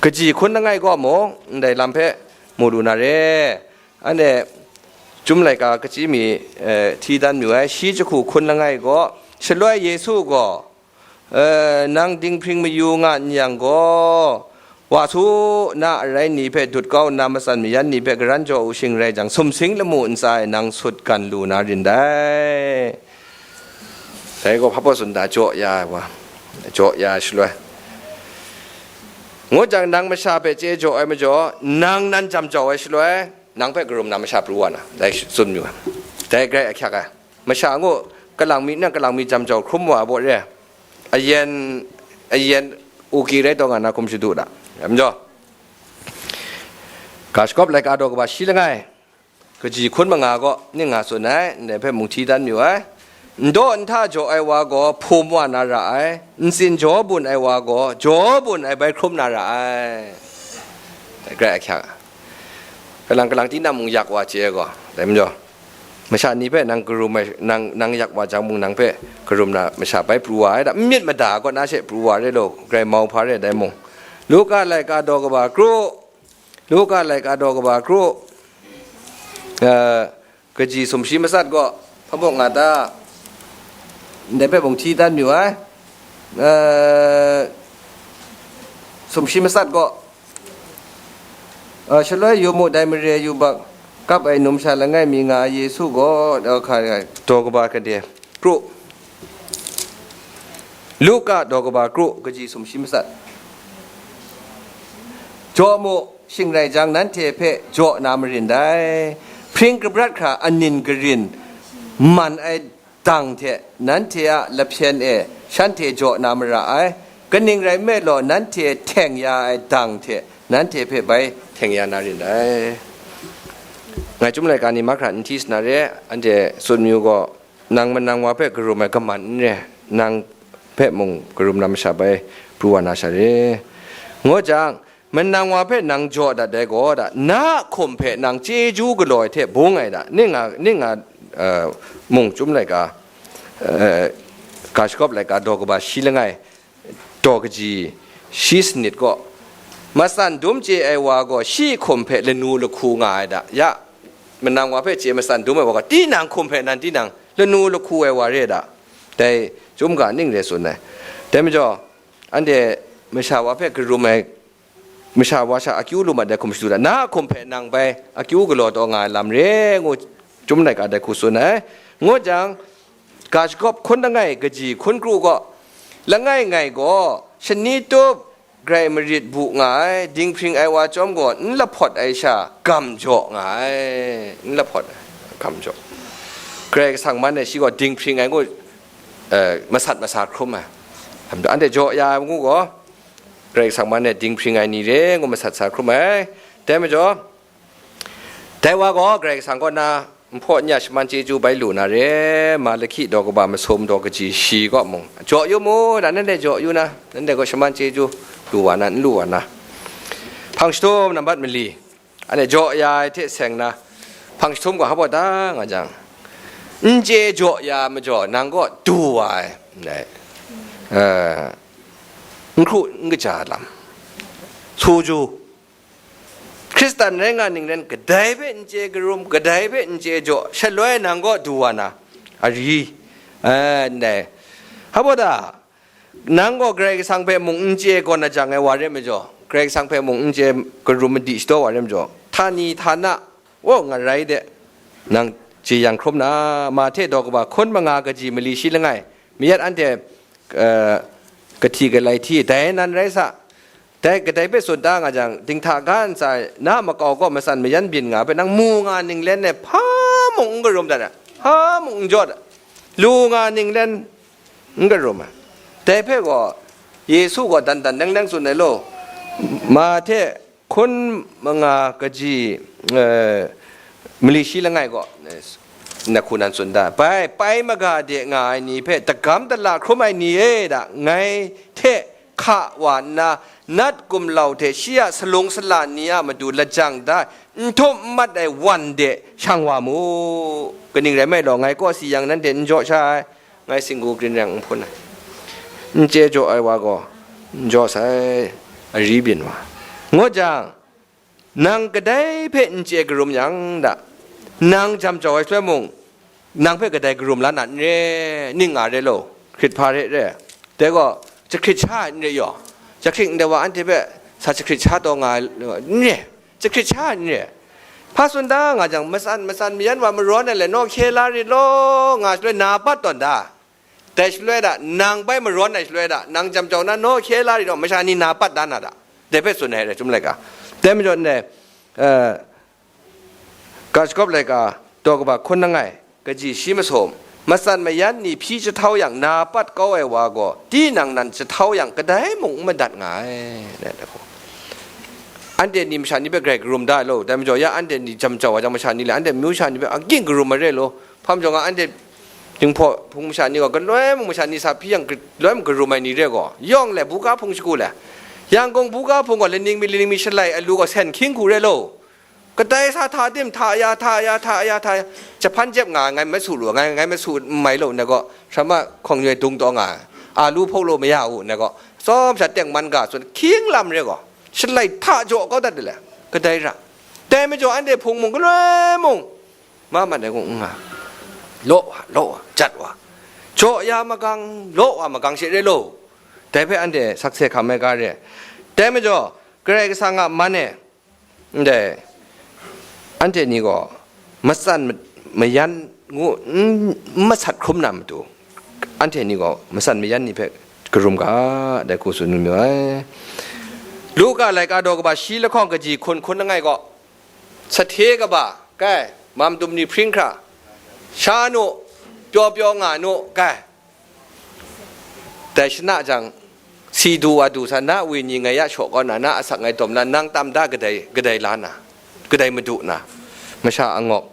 kaji hkun langai gaw mung, ndai lam hpe mu lu na re. Anhte, Chyum laika kaji mi, eh, hti dan mayu ai, shi jahku hkun langai gaw, shaloi Yesu gaw, eh, nang dinghpring mayu nga n yang gaw, wa su, na arai ni hpe dut kau nna, matsan mayan ni hpe karan jaw u shing rai jang, sumsing lamu ntsa e nang sut gan lu na rin dai. Dai gaw hpa baw tsun da, jaw ya ai wa, jaw ya ai shaloi. Ngut jang, nang masha hpe chye jaw ai majaw, nang nan jam jau ai shaloi, nang hpe karum na masha pru wa na, dai tsun mayu ai. Dai grai ahkyak ai. Masha ngu, kalang mi nang kalang mi jam jau hkrum wa ai baw re. Ayen, ayen, uki rai taw nga na hkum shadu da. Rai majaw, Ga Shagawp laika daw kaba shi langai, kaji hkun manga gaw ning nga tsun ai, ndai hpe mung hti dan mayu ai. N daw n hta jaw ai wa gaw hpum wa na ra ai, ntsin jaw bun ai wa gaw jaw bun ai bai hkrum na ra ai. Dai grai ahkyak. Kalang kalang tinang mung yak wa chye ai gaw, dai majaw, masha ni hpe nang karum ai, nang, nang yak wa jang mung, nang hpe karum na masha bai pru wa ai da, n myit mada ai kaw na she pru wa re law, grai mau hpa re dai mung. Luka laika daw kaba kru, Luka laika daw kaba kru, eh, kaji sumshi matsat gaw hpa mung nga ta? Ndai hpe mung hti dan mayu ai. Eh, sumshi matsat gaw, eh, shaloi yu mu, dai mare yubak kap ai numsha langai mi nga ai Yesu gaw, eh, hka, daw kaba kade kru. Luka daw kaba kru, kaji sumshi matsat. Jaw mu, shing rai jang, nanhte hpe jaw na marin dai. Hpring kabrat hkra anin karin man ai dang hte nanhte a lahpyen e shanhte jaw na mara ai. Kaning rai nme law, nanhte hteng ya ai dang hte nanhte hpe bai hteng ya na rin dai. Ngai Chyum laika ni mahkra n hti sa na re, anhte tsun mayu gaw, nang manang wa hpe karum ai kaman n re, nang hpe mung karum na masha bai pru wa na sha re. Ngu jang, manang wa hpe nang jaw dat ai gaw, da, na a hkum hpe nang chyeju galaw ai hte bung ai da, ning nga, ning nga, eh, mung Chyum laika, eh, Ga Shagawp laika daw kaba shi langai, daw kaji shi sanit gaw, matsan dum chye ai wa gaw shi hkum hpe lanu lahku nga ai da, ya, manang wa hpe chye matsan dum ai wa gaw, tinang hkum hpe nan tinang lanu lahku ai wa re da. Dai chyum ga ning re tsun ai. Dai majaw, anhte masha wa hpe karum ai, masha wa sha akyu lu mat ai hkum shadu da, na a hkum hpe nang bai akyu galaw taw nga ai lam re, ngu chyum laika dai hku tsun ai. Ngut jang, ga shagawp hkun langai kaji hkun kru gaw, langai ngai gaw shani tup grai marit bu nga ai, dinghpring ai wa chyawm gaw n lahpawt ai sha gam jaw nga ai, n lahpawt ai, gam jaw. Karai Kasang man e shi gaw dinghpring ai ngu, eh, masat masa hkrum ai. Anhte jaw ya ai ngu gaw, Karai Kasang man e dinghpring ai ni re ngu masat sa hkrum ai. Dai majaw, dai wa gaw Karai Kasang kaw na nhpaw nya shaman chyeju bai lu na re, Malahki daw kaba masum daw kaji shi kaw mung, jaw yu mu, da nanhte jaw yu na, nanhte gaw shaman chyeju lu wa na, n lu wa na. Hpang shatum nambat mali, anhte jaw ya ai hte seng na, hpang shatum gaw hpa da nga jang, n chye jaw ya majaw, nang kaw du wa ai, ndai, eh, n hkru n kaja lam, su ju, Hkristan rai nga ninglen kadai hpe n chye karum, kadai hpe n chye jaw, shaloi nang kaw du wa na, ari, eh, ndai. Hpa da, nang gaw Karai Kasang hpe mung n chye gawn a jang ai wa re majaw, Karai Kasang hpe mung n chye karum madi shadaw wa re majaw, htani htana, o, ngarai de, nang jeyang hkrum na, Mahte daw kaba hkun manga kaji mali shi langai, mayat anhte, eh, kahti galai hti, dai nan rai sa, dai kadai hpe tsun da nga jang, dinghta ga ntsa na makau kaw matsan mayan byin nga hpe nang mu nga ninglen e hpa mung n karum dat ai, hpa mung n jaw dat, lu nga ninglen n karum ai. Dai hpe gaw, Yesu gaw dan dan neng neng tsun ai law, Mahte hkun manga kaji, eh, mali shi langai gaw, eh, na hku nan tsun da. Bai, pai maga de nga ai ni hpe dagam dala hkrum ai ni e da, ngai hte hka wa nna, nat gumlau hte shi a salung sala ni a matu lajang da, n htum n mat ai wan de shang wa mu. Kaning rai nme law, ngai kaw si yang nanhte n jaw sha ai, ngai singgu grin reng n hpun ai, n chye jaw ai wa gaw n jaw sai, ari byin wa. Ngut jang, nang kadai hpe n chye karum yang da, nang jam jau ai shaloi mung, nang hpe kadai karum la na n re, ning nga re law, hkrit hpa re re. Dai gaw, jahkrit sha ai n re yaw, jahkrit ndai wa anhte hpe sa jahkrit sha taw nga ai n re, jahkrit sha ai n re. Hpa tsun da nga jang, matsan matsan mayan wa marawn ai le naw hkye la rit law, nga shaloi na pat tawn da. Dai shaloi da, nang bai marawn ai shaloi da, nang jam jau na naw hkye la rit law, masha ni na pat da na da. Dai hpe tsun ai rai, Chyum laika. Dai majaw ndai, eh, Ga shagawp laika, daw kaba hkun langai, kaji shi masum, matsan mayan ni hpyi jahtau yang, na pat kau ai wa gaw, tinang nan jahtau yang, kadai mung n madat nga ai, ngai law. Anhte ni masha ni hpe grai karum da ai law, dai majaw ya anhte ni jam jau ai jang, masha ni le anhte myu sha ni hpe agyin karum ai re law, hpa majaw nga anhte Jinghpaw Hpung masha ni gaw, galoi mung masha ni sa hpyi yang, galoi mung karum ai ni re gaw, yawng le, buga hpung shagu le, Yangon buga hpung gaw, laning mi, laning mi shalai alu gaw, sen hkying hku re law. Kadai sa hta tim, hta ya, hta ya, hta ya, hta ya, jahpan jep nga, ngai masu lu, ngai, ngai masu n mai lu, na gaw, shamma hkawng nyoi dung taw nga, alu hpawk lu maya u, na gaw, tsawm sha teng man ga tsun, hkying lam re gaw, shalai hta jaw kau dat de le, kadai ra. Dai majaw anhte hpung mung, galoi mung, ma mat ai kun n nga, law wa, law wa, jat wa, jaw ya magang, law wa magang she re law, dai hpe anhte sakse hkam ai ga re. Dai majaw, Karai Kasang a man e, ndai, anhte ni gaw matsan ma-, mayan ngu n, n masat hkrum na matu, anhte ni gaw matsan mayan ni hpe karum ga, dai hku tsun mayu ai. Luka laika daw kaba shi lahkawng kaji hkun hkun langai gaw, sahte kaba, kai, mam dum ni hpring hkra, sha nu, pyaw pyaw nga nu, kai, dai shana jang, si du wa du sa, na wenyi ngai ya shaw kau na, na asak ngai dawm na, nang tam da kadai, kadai la na, kadai madu na, masha angawk.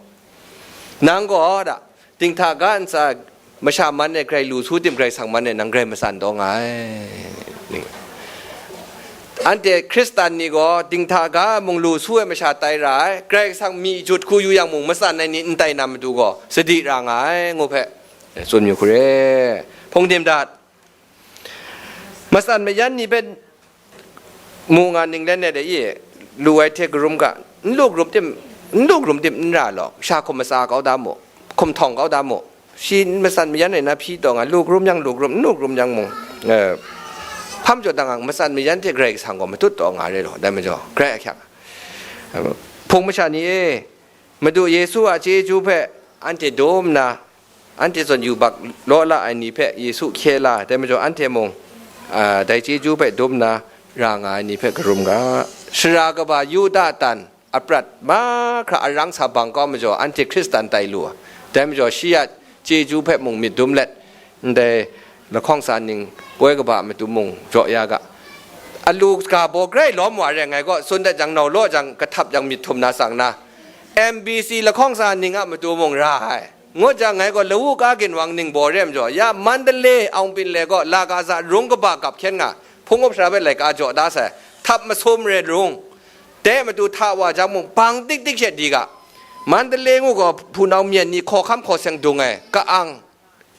Nang gaw da, dinghta ga ntsa, masha man e grai lu su tim, Karai Kasang man e nang grai matsan taw nga ai. Anhte Hkristan ni gaw dinghta ga mung lu su ai masha tai ra ai, Karai Kasang myi jut hku yu yang mung matsan ai ni n tai na matu gaw, sadi ra nga ai, ngu hpe tsun yu hkru re. Hpung tim dat. Matsan mayan ni hpe mu nga ninglen e de i, lu ai hte karum ga, n lu karum tim, n lu karum tim n ra law, sha hkum matsa kau da mu, hkum htawng kau da mu, shi n matsan mayan ai na hpyi taw nga, lu krum yang lu krum, n lu krum yang mung, eh, hpa majaw dang ang matsan mayan hte Karai Kasang gaw matut taw nga re law, dai majaw, grai ahkyak. Eh, hpung masha ni e, Madu Yesu a chyeju hpe anhte dum nna, anhte zawn yubak law la ai ni hpe Yesu hkye la, dai majaw anhte mung, ah, dai chyeju hpe dum nna ra nga ai ni hpe karum ga. Sara kaba Yuda tan aprat mahkra arang sa bang kau majaw, anhte Hkristan tai lu ai. Dai majaw, shi a chyeju hpe mung myit dum let, ndai lahkawng sa ning poi kaba a matu mung jaw ya ga. Alu ga baw grai lawm wa re, ngai gaw tsun dat jang, nau law jang, kahtap jang myit htum na tsang na, M B C lahkawng sa ning a matu mung ra ai. Ngut jang, ngai gaw lawu ka ginwang ningbaw re majaw, ya Mandalay Aung Pin le gaw Lagaza rung kaba gap hkyen nga, hpung up sara hpe laika jaw da sai, htap masum re rung. Dai matu hta wa jang mung, bang tik tik she di ga. Mandalay ngu gaw hpunau myen ni hkawhkam hkaw seng dung ai, ka-ang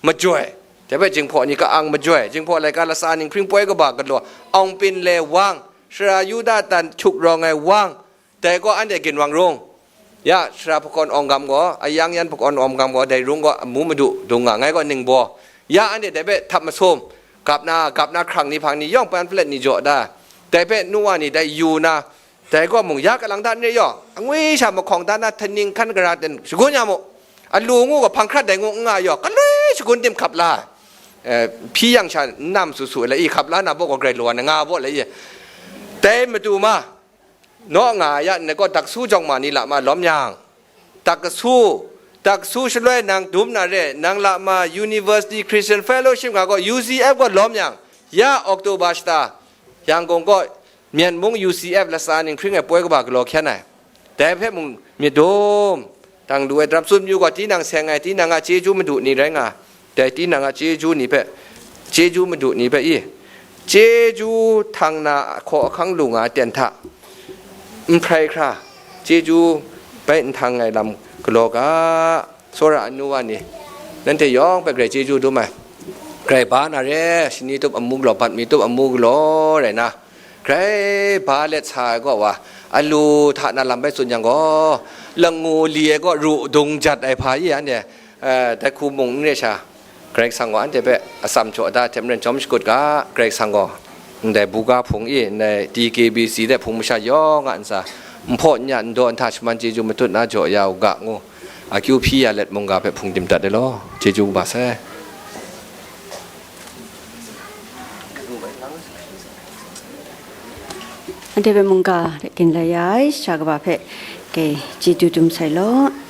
majoi. Dai hpe Jinghpaw ni ka-ang majoi, Jinghpaw laika latsa ning hpring poi kaba galaw, Aung Pin le wang, sara Yuda tan hkyuk rawng ai wang, dai gaw anhte ginwang rung. Ya, sara Hpakawn Awng Gam gaw, ayang yan Hpakawn Awng Gam gaw, dai rung gaw amu madu dung nga, ngai gaw ningbaw. Ya, anhte dai hpe htap masum, gap na, gap na hkrang ni hpang ni yawng pamphlet ni jaw da, dai hpe nu wa ni dai yu na, dai gaw mung ya kalang da n re yaw, angwi sha mahkawng da na, htaning hkan gara ten shagun ya mu. Alu ngu gaw hpang hkrat dai ngu n nga yaw, galoi shagun tim hkap la, eh, hpyi yang sha n nam su su ai, la i hkap la na baw gaw grai law na nga baw la i. Dai matu ma, naw nga ya nna gaw, daksu jawng ma ni lama lawm yang, daksu, daksu shaloi nang dum na re, nang lama University Christian Fellowship nga gaw, U C F gaw lawm yang, ya October shata, Yangon gaw Myen mung U C F latsa ning hpring ai poi kaba galaw hkyen ai. Dai hpe mung myit dum, dang lu ai daram tsun yu gaw, tinang seng ai, tinang a chyeju madu ni rai nga, dai tinang a chyeju ni hpe, chyeju madu ni hpe i, chyeju htang na hkaw ahkang lu nga ai ten hta, n hprai hkra, chyeju bai n htang ai lam galaw ga, tsawra anu wa ni, nanhte yawng hpe grai chyeju dum ai. Grai ba na re, shani tup amu galaw, bat mi tup amu galaw rai na, grai ba let sa ai gaw wa, alu hta na lam bai tsun yang gaw, langu li ai gaw ru dung jat ai hpa i anhte, eh, dai hku mung n re sha, Karai Kasang gaw anhte hpe atsam jaw da ai hte maren jawm shakut ga, Karai Kasang gaw ndai buga hpung i, ndai D K B C de hpung masha yawng a ntsa, nhpaw n ya n daw n hta shaman chyeju matut na jaw ya u ga ngu, akyu hpyi ya let mungga hpe hpung dim dat ai law, chyeju kaba sai. Anhte hpe mungga hte ginlai ya ai sha kaba hpe, ke, chyeju dum sai law.